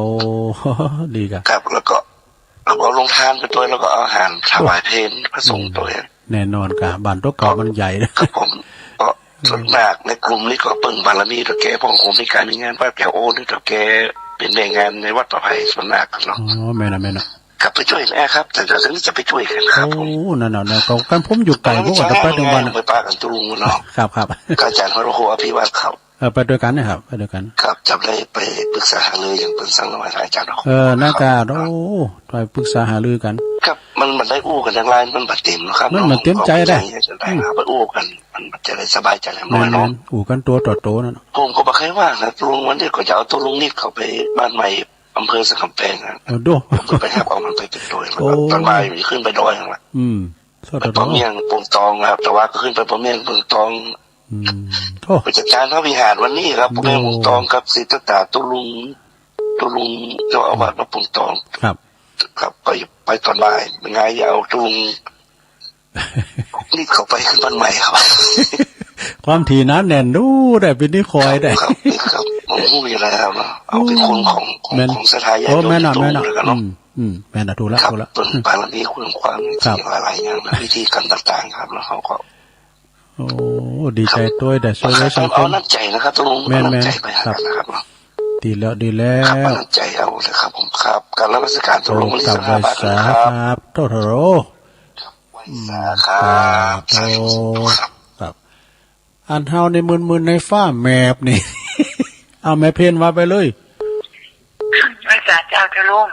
ดีก่ะ ครับ แล้วก็ แล้วก็เอาโรงทานไปตวย แล้วก็เอาอาหารถวายเพลพระสงฆ์ตวย อืม แน่นอนก่ะ บ้านตั๋วเก่ามันใหญ่ ครับผม ก็ส่วนมากในกลุ่มนี้ก็เปิ้งบารมีเฒ่าแก่พ่อง ผมมีก๋านมีงานวัดแก้วโอนี่ เฒ่าแก่เป๋นแม่งานในวัดป่าไผ่ส่วนมากครับเนาะ อ๋อ แม่นน่ะ แม่นน่ะ ครับ ไปจ้วยแหมครับ แต่เดี๋ยวนี้จะไปจ้วยกั๋นครับผม โอ้ นั่นน่ะ นั่นก็ กันผมอยู่ไก๋ ผมก็จะไปตึงวัน ไปปะกั๋นตุ๊ลุงเนาะ ครับ ครับ กับอาจ๋ารย์พระครูอภิวัฒน์ครับ เออ ไปตวยกั๋นนะครับ ไปตวยกั๋น ครับ จะได้ไปปรึกษาหารืออย่างเปิ้นสั่งเอาไว้ อาจ๋ารย์เนาะ เออ นั่นก่ะ โอ้ ไปปรึกษาหารือกั๋น ครับ มัน มันได้อู้กั๋นอย่างไร มันบ่เต็มเนาะครับ มันบ่เต็มใจ๋ได้ จะได้ อืม ไปอู้กั๋น มันจะได้สบายใจ๋แหม แม่นๆ อู้กั๋นตั๋วต่อตั๋วนั่นน่ะ ผมก็บ่ใค่ว่างนะ ตุ๊ลุง วันนี้ก็จะเอาตุ๊ลุงนิดเข้าไปบ้านใหม่ อำเภอสันกำแพงนะ เออ โด้ ผมก็ไปฮับเอามันไปเป๋นตวย โอ้ ต๋อนบ่ายมันจะขึ้นไปดอยนั่นแหละ อืม ไปป่อเมี่ยงปงตองครับ แต่ว่าก็ขึ้นไปป่อเมี่ยงปงตอง อืม โอ้ ไปจัดการพระวิหารวันนี้ครับ โอ้ ป่อเมี่ยงปงตองครับ สิทธัตถะตุ๊ลุง ตุ๊ลุงเจ้าอาวาสวัดปงตอง ครับ ครับ ไป ไปตอนบ่าย เป๋นไง จะเอาตุ๊ลุง นี่เขาไปขึ้นบ้านใหม่ครับ ความถี่หนาแน่นดูได้ เป๋นนี่คอยได้ ครับ ครับ ผมฮู้อยู่แล้วเนาะ เอาเป๋นคนของ ของ แม่น ของศรัทธาญาติโยม โอ้ แม่นน่ะ โต แม่นน่ะ แล้วกันเนาะ อืม อืม แม่นน่ะ ถูกละ ครับ ถูกละ เปิ้นบารมีคุณความ ครับ ที่หลายๆ อย่างนะ พิธีกรรมต่างๆ ครับ แล้วเขาก็ โอ้ ดีใจ๋ตวย ได้ช่วยเหลือสังคม เอาน้ำใจ๋นะครับ ตุ๊ลุง แม่นๆ เอาน้ำใจ๋ไปหา ครับ กันนะครับ ดีแล้ว ดีแล้ว ครับ เอาน้ำใจ๋เอาเลยครับผม ครับ กราบนมัสการตุ๊ลุง โอ้ กราบไหว้สาครับ โถ่ๆ ไหว้สาครับ อืม ครับ สาธุ โอ้ ครับ ครับ อันเฮานี่มึนๆ ในฟ้าแมบนี่ เอาแม่เพ็ญว่าไปเลย ไหว้สาเจ้าตุ๊ลุง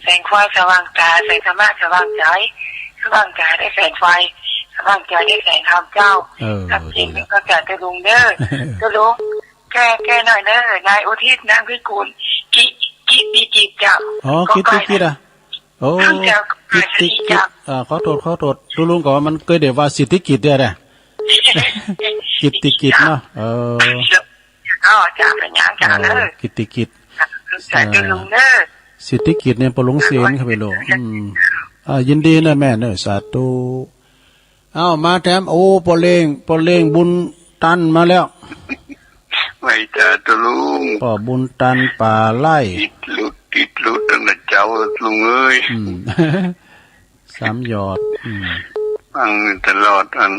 แสงควายสว่างต๋า แสงธรรมะสว่างใจ๋ สว่างต๋าได้แสงไฟ สว่างใจ๋ได้แสงธรรมเจ้า เออ ครับ ดีแล้ว เจ๋งก็สาตุ๊ลุงเน่อ ตุ๊ลุง แก้ แก้หน่อยเน่อ นายอุทิศ นามสกุล กิ กิตติกิจเจ้า อ๋อ ก็ กิตติกิจอะ โอ้ เจ้า กิตติกิจ เจ้า อ่า ขอโต้ษ ขอโต้ษ ตุ๊ลุงก็ว่ามันเกยเดียวว่าสิทธิกิจเดียวแหละ กิตติกิจเนาะ เออ อ๋อ เจ้า เป๋นหยังเจ้า เออ เน่อ กิตติกิจ สาธุลุงเน่อ สิทธิกิจเนี่ย ปอหลวงเสนครับ ไปโล อืม อ่า ยินดีเน่อแม่เน่อ สาธุ เอ้า มาแถม โอ้ ปอเล้ง ปอเล้งบุญตันมาแล้ว ไหว้สาตุ๊ลุง ปอบุญตันป่าไร่ ติดหลุด ติดหลุดตั้งแต่เจ๊าลุงเอ้ย อืม สามหยอด อืม ฟังตลอดอัน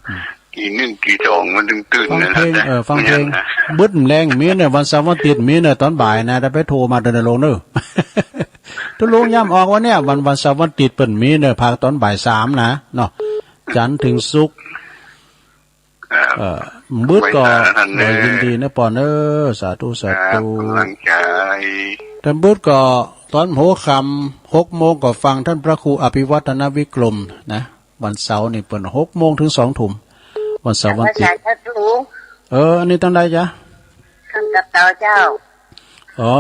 อืม ตีหนึ่งตีสองมันตึงตื่น ฟังเพลง นะ เออ ฟังเพลง เนี่ยนะ บึดแลงมีเน่อ วันเสาร์วันอาทิตย์มีเน่อ ตอนบ่ายนะ ถ้าไปโทรมาเดินลงเน่อ ตุ๊ลุงย้ำออกว่าเนี่ย วัน วันเสาร์วันอาทิตย์เปิ้นมีเน่อ ภาคตอนบ่ายสามนะ เนาะ จันทร์เถิงศุกร์ ครับ เออ บึดก็ ไหว้สาท่านเน่อ เออ ยินดีเน่อปอเน่อ สาธุ สาธุ ครับ กำลังใจ๋ แต่บึดก็ตอนหัวค่ำ หกโมงก็ฟังต้านพระครูอภิวัฒนวิกรมนะ วันเสาร์นี่เปิ้น หกโมงเถิงสองทุ่ม วันเสาร์วันอาทิตย์ สาธุ เออ อันนี้ตังใดจ๊ะ ต้านตับเต้าเจ้า อ๋อ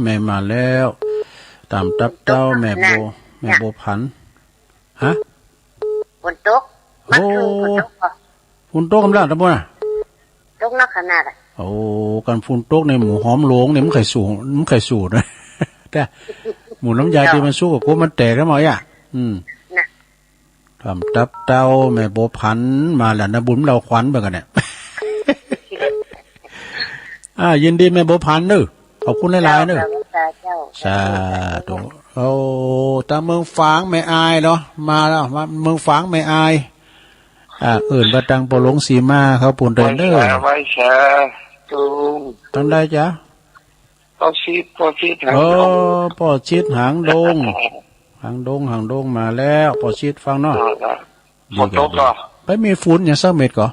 แม่มาแล้ว ต๋ามตับเต้า แม่บัว แม่บัวผัน ฮะ ฝนตก โอ้ เมื่อคืนฝนตกเหรอ ฝนตกกำลังตะบนน่ะ ตกหนักขนาดอะ โอ้ กันฝนตกในหมู่หอมหลวงเนี่ย มันใค่สู้ มันใค่สู้นะ แต่หมู่น้ำยา เจ้า ตี้มันสู้กับกูมันแตกแล้วมั้งอ่ะ อืม น่ะ ต๋ามตับเต้า แม่บัวผัน มาแล้วนะ บุญเฮาขวัญไปกันเนี่ย อ่า ยินดีแม่บัวผันเน่อ ขอบคุณหลายๆ เน่อ เจ้า สาธุ โอ้ ตางเมืองฝางแม่อายเหรอ มาแล้ว มาเมืองฝางแม่อาย อ่า เอิ้นไปตางปอหลวงสีมาเขาปูนเดินเน่อ ไหว้สาตุ๊ลุง ตังใดจ๊ะ ปอชิด ปอชิดหางดง เออ ปอชิดหางดง หางดง หางดงมาแล้ว ปอชิดฟังเนาะ อ่า ดี ฝนตกเหรอ ไปมีฝนหยังสักเม็ดก่อ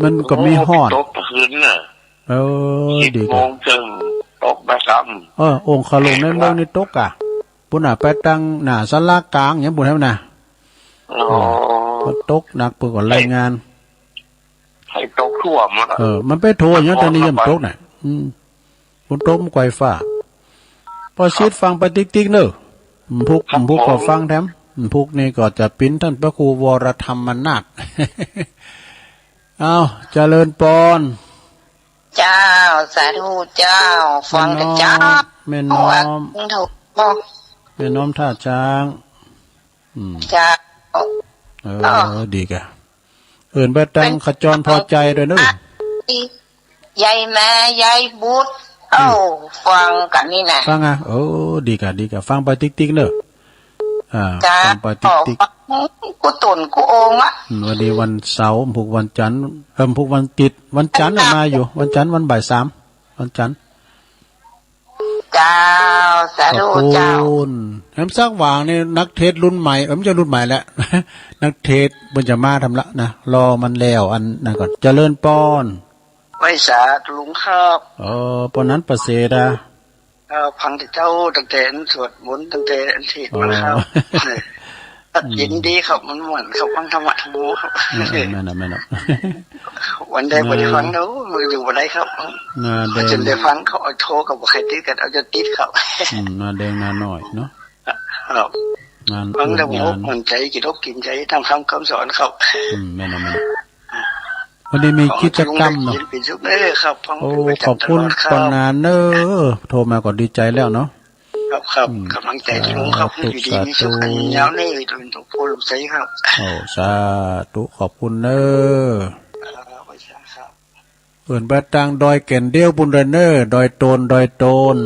มันก็มีฮ้อน โอ้ ตกคืนน่ะ เออ สิบ ดีกว่า โมงเถิงตกบ่ายสาม เออ องค์คาหลวงในเมืองนี่ตกอ่ะ ปูนน่ะ ไปตางหน้าศาลากลางหยังปูนแถวน่ะ อ๋อ เออ ก็ตกหนัก เปิ้นก็รายงาน ให้ตกทั่วหมดอะ เออ มันไปโทหยังตางนี้ยังตกน่ะ อืม ฝนตกมันไกวฟ้า ปอชิดฟังไปติ๊กๆ เน่อ อืม พุก ครับ อืม พุกก็ ผม ฟังแถม อืม พุกนี่ก็จะเป๋นต้านพระครูวรธรรมนาถ เอา เจริญปอน เจ้า สาธุเจ้า ฟังเต๊อะเจ้า แม่น้อม ถูก แม่น้อมท่าจ๊าง อืม เจ้า เออ อ๋อ ดีกะ เอิ้นไปตางขจรพอใจด้วยเน่อ ยายแม่ ยายบุตร อืม เอ้า ฟังกั๋นนี่นะ ฟังอ่ะ เออ ดีกะ ดีกะ ฟังไปติ๊กๆ เน่อ อ่า เจ้า ฟังไปติ๊กๆ ฟังกู้ต๋นกู้องค์อะ อืม วันนี้วันเสาร์ พุกวันจันทร์ เอิ่ม พุกวันอาทิตย์ วันจันทร์น่ะมาอยู่ วันจันทร์ วันบ่ายสาม วันจันทร์ เจ้า สาธุเจ้า ขอบคุณ แหมสักหว่างนี่นักเทศน์รุ่นใหม่ เออ ไม่ใช่รุ่นใหม่แล้ว นักเทศน์เปิ้นจะมาทำละนะ รอมันแล้วอันนั้นก่อน เจริญปอน ไหว้สาตุ๊ลุงครับ เออ ปอนนั้นประเสริฐอะ เอ่อ ฟังเต๊อะเจ้า ตั้งแต่อันสวดมนต์ ตั้งแต่อันเทศน์มาครับ อ๋อ ตัดสินดีครับ มันม่วนครับ ฟังธรรมะธรรมโมครับ เออ เออ แม่นน่ะ แม่นน่ะ วันใดบ่ได้ฟังเนาะ มันอยู่บ่ได้ครับ หน้าแดง จนได้ฟังเขาเอาโทรก็บ่ใค่ติดกั๋น เอาจนติดครับ อืม หน้าแดงหน้าน้อยเนาะ ครับ งาน ฟังแล้ว งาน อกมั่นใจ๋ กินอกกินใจ๋ ต๋ามคำ คำสอนครับ อืม แม่นน่ะ แม่นน่ะ วันนี้มีกิจกรรมเนาะ เออ ครับ โอ้ ขอบคุณปานนานเน้อ โทรมาก็ดีใจ๋แล้วเนาะ ครับ ครับ อืม ก๋ำลังใจ๋ตี้ลุงครับ สาธุ อยู่ดีมีสุข สาธุ ยืนยาวเน้อ โดยเฉพาะลูกใจ๋ครับ โอ้ สาธุ ขอบคุณเน้อ ครับ ครับ เอิ้นไปตางดอยแก่นเดียวปู้นเด้อเน้อ ดอยโตน ดอยโตน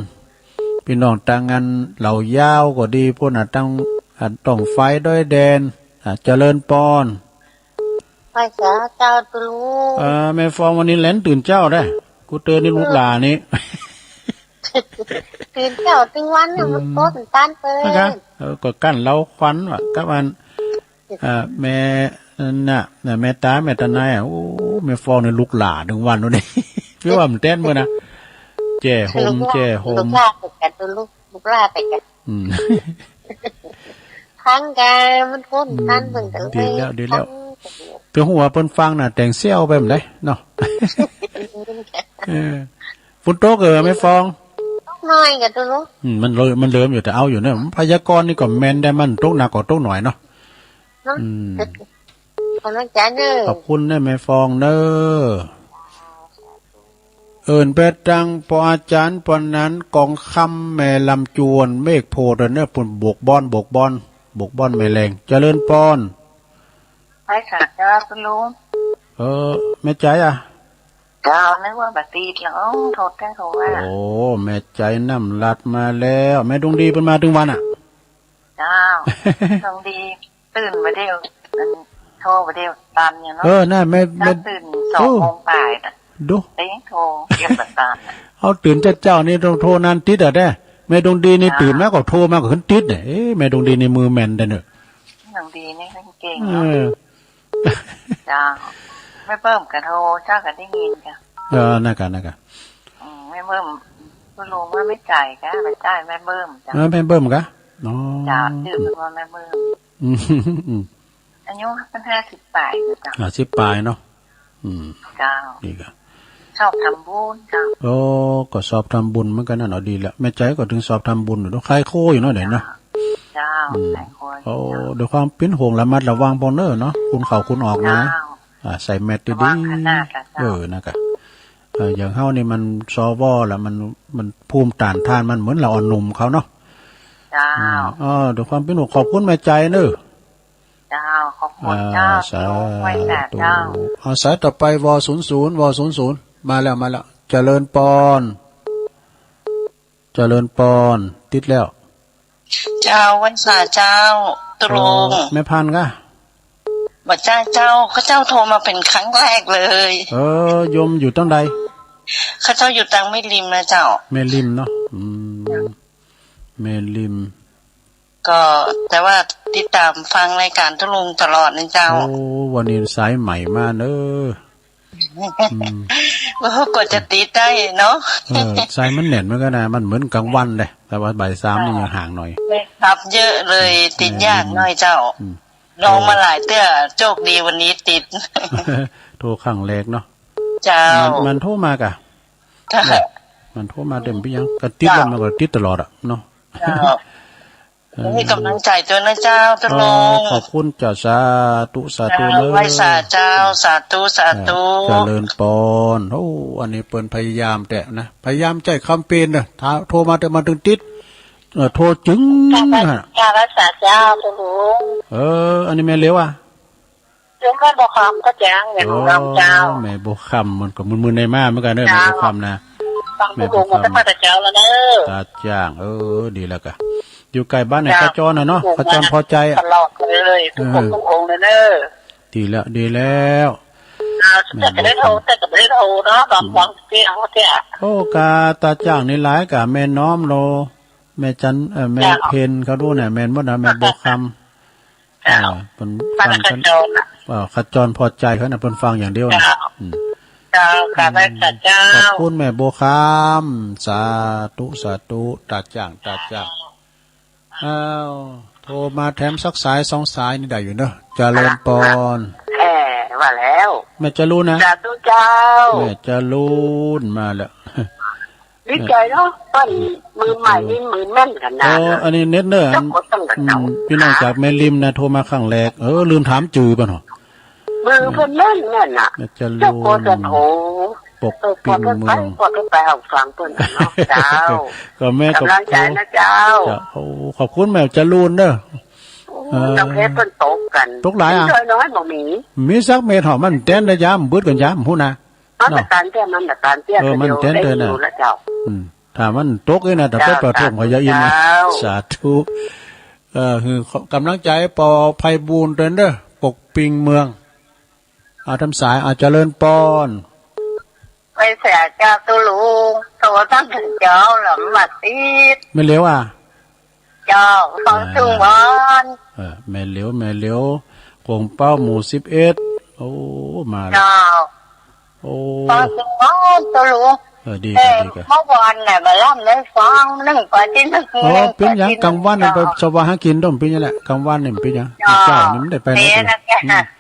ปี้น้องตางอันเหล่ายาวก็ดี ปู้นน่ะ ตาง อ่า ต้องไฟดอยแดน อ่า เจริญปอน ไหว้สาเจ้าตุ๊ลุง อ่า แม่ฟองวันนี้แล่นตื่นเจ๊าได้ กูเตือนนี่ลูกหลานนี่ ตื่นเจ๊าตึงวันเนี่ย อืม มันโป๊ะมันตันเปิ้น นะจ๊ะ เออ ก็กั้นเล้าควันว่ะ กับอัน อ่า แม่นั่นน่ะ น่ะ แม่ต๋า แม่ต๋านายอ่ะ โอ้ แม่ฟองนี่ลูกหลานตึงวันนู้นนี่ คือว่ามันแต๊นเปิ้นนะ แจ้ห่ม แจ้ห่ม ลูกหลานไปกั๋นตุ๊ลุง ลูกหลานไปกั๋น อืม พังกะมันโป๊ะมันตันเปิ้นก็เลย ดีแล้ว ดีแล้ว พัง เปิ้นฮู้ว่าเปิ้นฟังน่ะ แต่งเสี้ยวไปบ่ได้เนาะ เออ ฝนตกเออ แม่ฟอง ตกหน้อยกะตุ๊ลุง อืม มันเริ่ม มันเริ่มอยู่ แต่เอาอยู่เนี่ย พยากรณ์นี่ก็แม่นได้ มันตกหนักก็ตกหน้อยเนาะ เนาะ อืม ขอบคุณอาจ๋ารย์เน้อ ขอบคุณนะแม่ฟองเน้อ เอิ้นไปตางป้ออาจ๋ารย์ป้อนั้น กองคำ แม่ลำจวน เมฆโพธิ์เน้อ ปู้นบวกบ้อน บวกบ้อน บวกบ้อนแม่แลง เจริญปอน ไหว้สาเจ้าตุ๊ลุง เออ แม่ใจ๋อะ เจ้า นึกว่าบ่ติดแล้ว โอ้ โทรแต่โทรว่า โอ้ แม่ใจ๋น้ำลัดมาแล้ว แม่ดวงดีเปิ้นมาตึงวันอะ เจ้า ดวงดี ตื่นมาเดี๋ยว อัน โทรมาเดี๋ยวตันอยู่เนาะ เออ น่ะ แม่ แม่ เจ้าตื่นสองโมงปลายน่ะ ดู แต่ยังโทรเก็บบ่ตันน่ะ เอาตื่นเจ๊าๆ นี่ต้องโทรนานติดอะเด้ แม่ดวงดีนี่ เจ้า ตื่นมาก็โทรมาก็ขึ้นติดเนี่ย เอ๊ะ แม่ดวงดีนี่มือแม่นเด้อเนอะ ดวงดีนี่เก่ง เอ เนาะ อ เจ้า แม่เบิ่มก็โทร เจ้าก็ได้ยินจ้ะ เออ นั่นกะ นั่นกะ อืม แม่เบิ่ม ตุ๊ลุงว่าแม่ใจ๋กะ แม่ใจ๋ แม่เบิ่มจ้ะ เออ แม่เบิ่มกะ อ๋อ จ้ะ จื้อเปิ้นว่าแม่เบิ่ม อืม อืม อายุเปิ้นห้าสิบปลายจ้ะ ห้าสิบปลายเนาะ อืม เจ้า ดีกะ ชอบทำบุญเจ้า โอ้ ก็ชอบทำบุญเหมือนกั๋นน่ะเนาะ ดีแล้ว แม่ใจ๋ก็ตึงชอบทำบุญอยู่เนาะ ขายโคอยู่เนาะเดี๋ยวนี้เนาะ เจ้า อืม ขายโค โอ้ เจ้า ด้วยความเป๋นห่วงระมัดระวังป้องเน้อเนาะ คนเข้าคนออกนะ เจ้า อ่า ใส่แมสก์ดีๆ ระวังขนาดละเจ้า เออ นั่นกะ เออ อย่างเฮานี่มัน สว ละ มัน มันภูมิต้านทานมันเหมือนละอ่อนหนุ่มเขาเนาะ เจ้า อืม เออ ด้วยความเป๋นห่วง ขอบคุณแม่ใจ๋เน้อ เจ้า ขอบคุณเจ้า อ่า สาธุ ไหว้สาเจ้า เอาสายต่อไป ว ศูนย์ศูนย์ ว ศูนย์ศูนย์ มาแล้ว มาแล้ว เจริญปอน เจริญปอน ติดแล้ว เจ้า ไหว้สาเจ้า ตุ๊ลุง เออ แม่พันธุ์กะ บ่ใจ้เจ้า ข้าเจ้าโทรมาเป๋นครั้งแรกเลย เออ โยมอยู่ตางใด ข้าเจ้าอยู่ตางแม่ริมนะเจ้า แม่ริมเนาะ อืม แม่ริม ก็แต่ว่าติดต๋ามฟังรายก๋านตุ๊ลุงตลอดนะเจ้า โอ้ วันนี้สายใหม่มาเน้อ อืม โอ้ กว่าจะติดได้เนาะ เออ สายมันแน่นเหมือนกั๋นนะ มันเหมือนก๋างวันเลย แต่ว่าบ่ายสามนี่ยังห่างหน่อย แม่นครับ เยอะเลย อืม ติดยากหน่อยเจ้า อืม ลองมาหลายเตื้อ โจคดีวันนี้ติด โทรครั้งแรกเนาะ เจ้า มัน มันโทรมากะ ค่ะ เนี่ย มันโทรมาเต็มปี้ยัง ก็ติดแล้ว เจ้า มันก็ติดตลอดอะเนาะ เจ้า เออ ให้ก๋ำลังใจ๋ตวยนะเจ้า ตุ๊ลุง อ๋อ ขอบคุณเจ้า สาธุ สาธุ เจ้า เน้อ ไหว้สาเจ้า สาธุ สาธุ เออ เจริญปอน โอ้ อันนี้เปิ้นพยายามแต๊นะ พยายามใจ๊คำเป๋นเน้อ ถ้าโทรมาเตื้อมันตึงติด เออ โทรจึง กราบไหว้ ฮะ กราบไหว้สาเจ้า ตุ๊ลุง เออ อันนี้แม่เหลียวอะ เจ้า แม่บัวคำก็แจ้ง แม่บัวคำเจ้า อ๋อ แม่บัวคำมันก็มึนๆ ในมาเหมือนกั๋นเน้อ เจ้า แม่บัวคำนะ ฟังตุ๊ลุงมาตั้งแต่เจ้าแล้วเน้อ ตาจ้าง เออ ดีแล้วกะ อยู่ใก้บ้านเนี่ย เจ้า ขจรน่ะเนาะ ขจรพอใจ๋อะ ตลอดเลย ทุกคน เออ ทุกองค์เลยเน้อ ดีแล้ว ดีแล้ว เจ้า แม่บัวคำ แต่ก็ได้โทร แต่ก็ไม่ได้โทรเนาะ ลอง อืม ฟังเสียงเขาเสีย โอ้ กาตาจ้างนี่หลายกา แม่น้อมโล แม่จัน เอ่อ แม่ เจ้า เพ็ญเขาดูเนี่ย แม่นหมดนะ แม่บัวคำ เจ้า เออ เปิ้นฟังกั๋น ขจรน่ะ เออ ขจรพอใจ๋เขาน่ะ เปิ้นฟังอย่างเดียวน่ะ เจ้า อืม เจ้า กราบไหว้สาเจ้า ขอบคุณแม่บัวคำ สาธุ สาธุ ตาจ้าง ตาจ้าง อ้าว โทรมาแถมสักสายสองสายนี่ได้อยู่เนาะ เจริญปอน แหม ว่าแล้ว แม่จรูนนะ สาธุเจ้า แม่จรูนมาแล้ว ดีใจ๋เนาะ เปิ้นมือใหม่นี่มือแม่นขนาด เออ อันนี้เน็ตเน้อ เจ้าก็ต้องกระเจ้า อืม ปี้น้องจากแม่ริมนะ โทรมาครั้งแรก เออ ลืมถามจื้อเปิ้นเหรอ เบอร์เปิ้นแม่นๆ น่ะ แม่จรูญ เจ้าโกจะโทร ปกปิงเมือง เออ ปอดไป ปอดไป เอาฟังเปิ้นเนาะ เจ้า ก็แม่ก็ ก๋ำลังใจ๋นะเจ้า เจ้า โอ้ ขอบคุณแม่จรูญเน่อ โอ้ เออ น้ำเพชรเปิ้นตกกั๋น ตกหลายอะ น้อยๆ บ่มี มีสักเม็ดหรอ มันแตนได้ยาม บึดกั๋นยาม ฮู้นะ มัน เนาะ บ่ตานเตี้ย มันบ่ตานเตี้ย เออ มันแตนเตี้ยนะ ก็เดี๋ยวได้อยู่แล้วเจ้า อืม ถ้ามันตกนี่นะ แต่ เจ้า ไปประถม เจ้า พญาอินทร์นะ เจ้า สาธุ เออ หื้อก๋ำลังใจ๋ปอไพบูลย์เน่อ ปกปิงเมือง อา ต๋ามสาย อา เจริญปอน ไปเสียเจ้าตุ๊ลุง โตตั้งแต่เจ๊าหละ มาติด แม่เหลียวอะ เจ้า ฟัง อ่า เถิงบ้าน เออ แม่เหลียว แม่เหลียว กงเป้าหมู่สิบเอ็ด โอ้ มาแล้ว เจ้า โอ้ ฟังเถิงบ้านตุ๊ลุง เออ ดีกะ เออ ดีกะ เมื่อวานน่ะ บ่าล่ำได้ฟัง นึ่งไปตี้นึ่ง อ๋อ นึ่งไปตี้นึ่ง เป๋นหยัง ก๋างวันนี่ เจ้า ไปสวาหากิ๋น ต้องเป๋นหยังแหละ ก๋างวันนี่เป๋นหยัง เจ้า เจ้านี่มันได้ไปไหน เป๋นหยัง อืม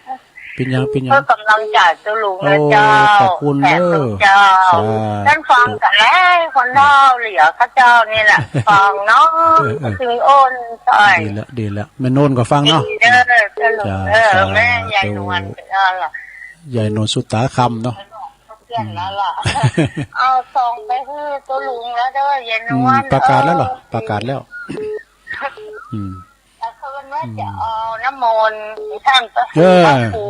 เป๋นหยัง เป๋นหยัง เพื่อก๋ำลังใจ๋ตุ๊ลุงนะเจ้า โอ้ ขอบคุณเน่อ แขกเจ้า สาธุ ต้านฟังกั๋นแล้ว คนเฒ่าเหลียวข้าเจ้านี่แหละ ฟังเนาะ เออ เออ เถิงโอนใจ๋ ดีแล้ว ดีแล้ว แม่นวลก็ฟังเนาะ ดีเน่อตุ๊ลุง เจ้า เออ สาธุ แม่ยายนวล เออ ล่ะ ยายนวลสุตาคำเนาะ เปลี่ยนแล้วล่ะ อืม เอาซองไปหื้อตุ๊ลุงแล้วเน่อ ยายนวล อืม ประกาศแล้วเหรอ เออ ประกาศแล้ว อืม แล้วก็ว่าจะเอาน้ำมนต์ท่านก็ เออ พระครู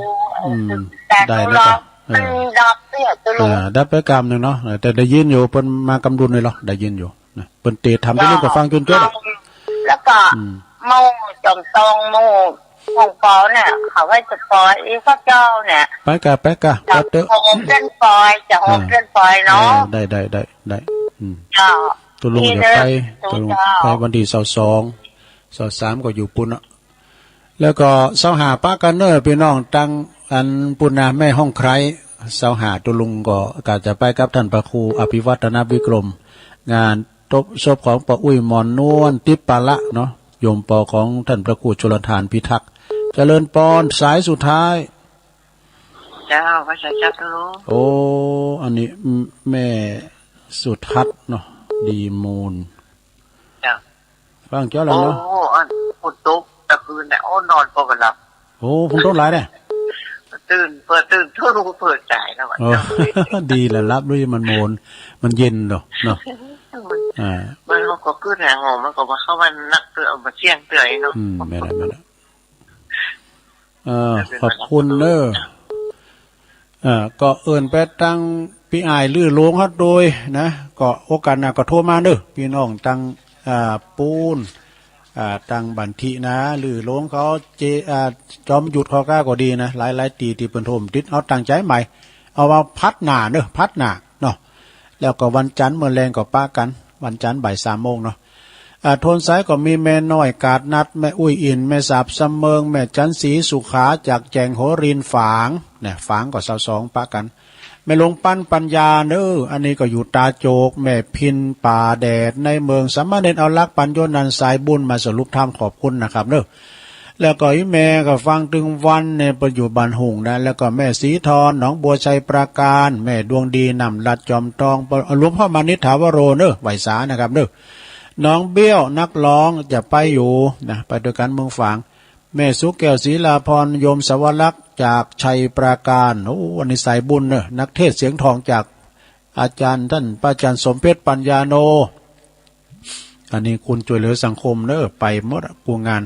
อืม แต่ ได้แล้วจ้ะ เออ มันดับเนี่ยตุ๊ลุง อ่า ดับไปกำนึ่งเนาะ แต่ได้ยินอยู่ เปิ้นมากำดุลเลยเหรอ ได้ยินอยู่นะ เปิ้นเตะถามตุ๊ลุงก็ฟังจนจบอะ แล้วก็ อืม หมู่จอมตอง หมู่ของปอเนี่ย เขาว่าจะปอยอีกพระเจ้าเนี่ย ไปกะ ไปกะ จะ ไปเต๊อะ โฮมเล่นปอย จะโฮม อ่า เล่นปอยเนาะ เออ ได้ ได้ ได้ ได้ อืม เจ้า ตุ๊ลุงจะไป นี่เด้อ ตุ๊ลุง เจ้า ไปวันตี้ซาวสอง ซาวสามก็อยู่ปู๊นเนาะ แล้วก็ซาวห้าปะกั๋นเน่อ ปี้น้องตังอันปู๊นนะ แม่ฮ่องไคร้ ซาวห้าตุ๊ลุงก็กะจะไปกับท่านพระครูอภิวัฒนวิกรม งานตบศพของป้ออุ๊ยหมอนนวล ติ๊บปาละเนาะ โยมปอของท่านพระครูชลทานพิทักษ์ เจริญปอน สายสุดท้าย เจ้า พระสายเจ้าตุ๊ลุง โอ้ อันนี้ แม่สุทัศน์เนาะ ดีมูล เจ้า ฟังเจ้าแล้วเนาะ โอ้ อันฝนตกตะคืนเนี่ย โอ้ นอนก็บ่หลับ โอ้ ฝนตกหลายเนี่ย ตื่น เปิด ตื่นตุ๊ลุงเปิดสายแล้วอะ โอ้ ดีแล้วหลับด้วย มันโมน มันเย็นเนาะ เนาะ อ่า มันก็กึ๊ดแหงหอม มันก็มาเข้ามานักเตื้อ เอามาเสี่ยงเตื้อเนาะ อืม แม่นแล้ว แม่นแล้ว เอ่อ ขอบคุณเน่อ เอ่อ ก็เอิ้นไปตังปี้อ้ายลือโลงเฮาโดยนะ ก็โอกาสหน้าก็โทรมาเน่อ ปี้น้องตัง อ่า ปู๊น อ่า ตังบันทินะ ลือโลงเขาเจ อ่า จอมหยุดเขาก้าก็ดีนะ หลายๆ ตี้ตี้เปิ้นโทรบ่ติด เอาตั้งใจ๋ใหม่ เอาว่าผัดหน้าเน่อ ผัดหน้าเนาะ แล้วก็วันจันทร์เมื่อแลงก็ปะกั๋น วันจันทร์บ่ายสามโมงเนาะ อ่า โทนสายก็มีแม่น้อยกาดนัด แม่อุ๊ยอิน แม่สาบสำเมิง แม่จันทร์ศรีสุขา จากแจ่งหัวรินฝาง เนี่ย ฝางก็ซาวสองปะกั๋น แม่หลวงปั้นปัญญาเน่อ อันนี้ก็อยู่ตาโจก แม่พินป่าแดด ในเมืองสามเณรเอารักปัญโยนันท์สายบุญมาสรุปธรรม ขอบคุณนะครับเน่อ แล้วก็อีแม่ก็ฟังตึงวันเนี่ย เปิ้นอยู่บ้านหุ่งนะ แล้วก็แม่ศรีทร หนองบัวไชยปราการ แม่ดวงดี น้ำลัดจอมตอง หลวงพ่อมานิษฐาวโรเน่อ ไหว้สานะครับเน่อ น้องเบี้ยวนักร้องจะไปอยู่นะ ไปด้วยกั๋นเมืองฝาง แม่สุแก้ว ศรีลาภรณ์ โยมสวรักษ์จากไชยปราการ โอ้ อันนี้สายบุญเน่อ นักเทศน์เสียงทองจากอาจ๋ารย์ ต้านพระอาจ๋ารย์สมเพชร ปัญญาโน อันนี้คุณช่วยเหลือสังคมเน่อ ไปหมดอะกู้งาน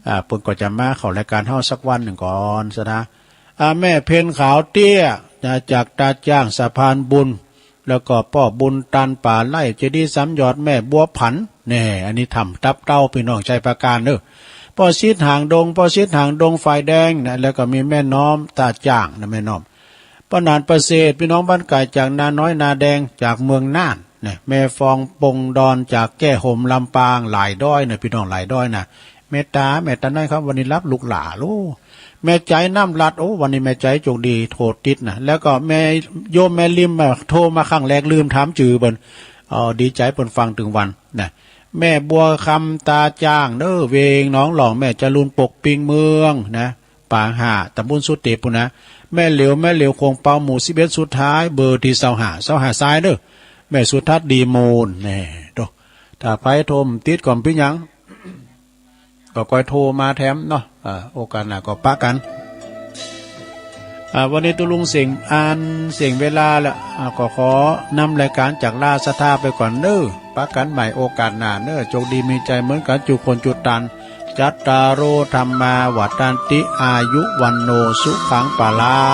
อ่า เปิ้นก็จะมาเข้ารายก๋านเฮาสักวันนึ่งก่อนซะนะ อ่า แม่เพ็ญขาวเตี้ย นะ จากตาจ้างสะพานบุญ แล้วก็ป้อบุญตันป่าไร่ เจดีย์สามยอด แม่บัวผัน แน่ อันนี้ถ้ำตับเต่า ปี้น้องไชยปราการเน่อ ป้อชิดหางดง ป้อชิดหางดงฝ่ายแดงนะ แล้วก็มีแม่น้อมตาจ้างนะ แม่น้อม ป้อหนานประเสริฐ ปี้น้องบ้านไก่จากนาน้อยนาแดง จากเมืองน่านนะ แม่ฟองปงดอนจากแก้ห่มลำปาง หลายด้อยนะ ปี้น้องหลายด้อยนะ แม่ต๋า แม่ต๋าน้อยครับ วันนี้หลับลุกหล่าลู แม่ใจ๋น้ำลัด โอ้ วันนี้แม่ใจ๋โจคดีโทรติดนะ แล้วก็แม่โยมแม่ริม โทรมาครั้งแรกลืมถามจื้อเปิ้น เอ่อ ดีใจ๋เปิ้นฟังตึงวันนะ แม่บัวคำตาจ้างเน่อ เวงหนองหล่อง แม่จรูญ ปกปิงเมืองนะ ปางห้า ตำบลสุเตปปู๊นนะ แม่เหลียว แม่เหลียว โขงเปา หมู่สิบเอ็ด สุดท้าย เบอร์ตี้ซาวห้า ซาวห้าสายเน่อ แม่สุทัศน์ ดีมูล แน่ โต ถ้าใผโทรบ่ติดก็บ่เป๋นหยัง ก็ค่อยโทรมาแถมเนาะ อ่า โอกาสหน้าก็ปะกั๋น อ่า วันนี้ตุ๊ลุงเสี้ยงอันเสี้ยงเวลาละ อ่า ก็ขอนำรายก๋านจากราชดาไปก่อนเน้อ ปะกั๋นใหม่โอกาสหน้าเน้อ โจคดีมีชัยเหมือนกั๋นจุคนจุตาน จัตตาโร ธัมมา วัฑฒันติ อายุ วัณโณ สุขัง พะลัง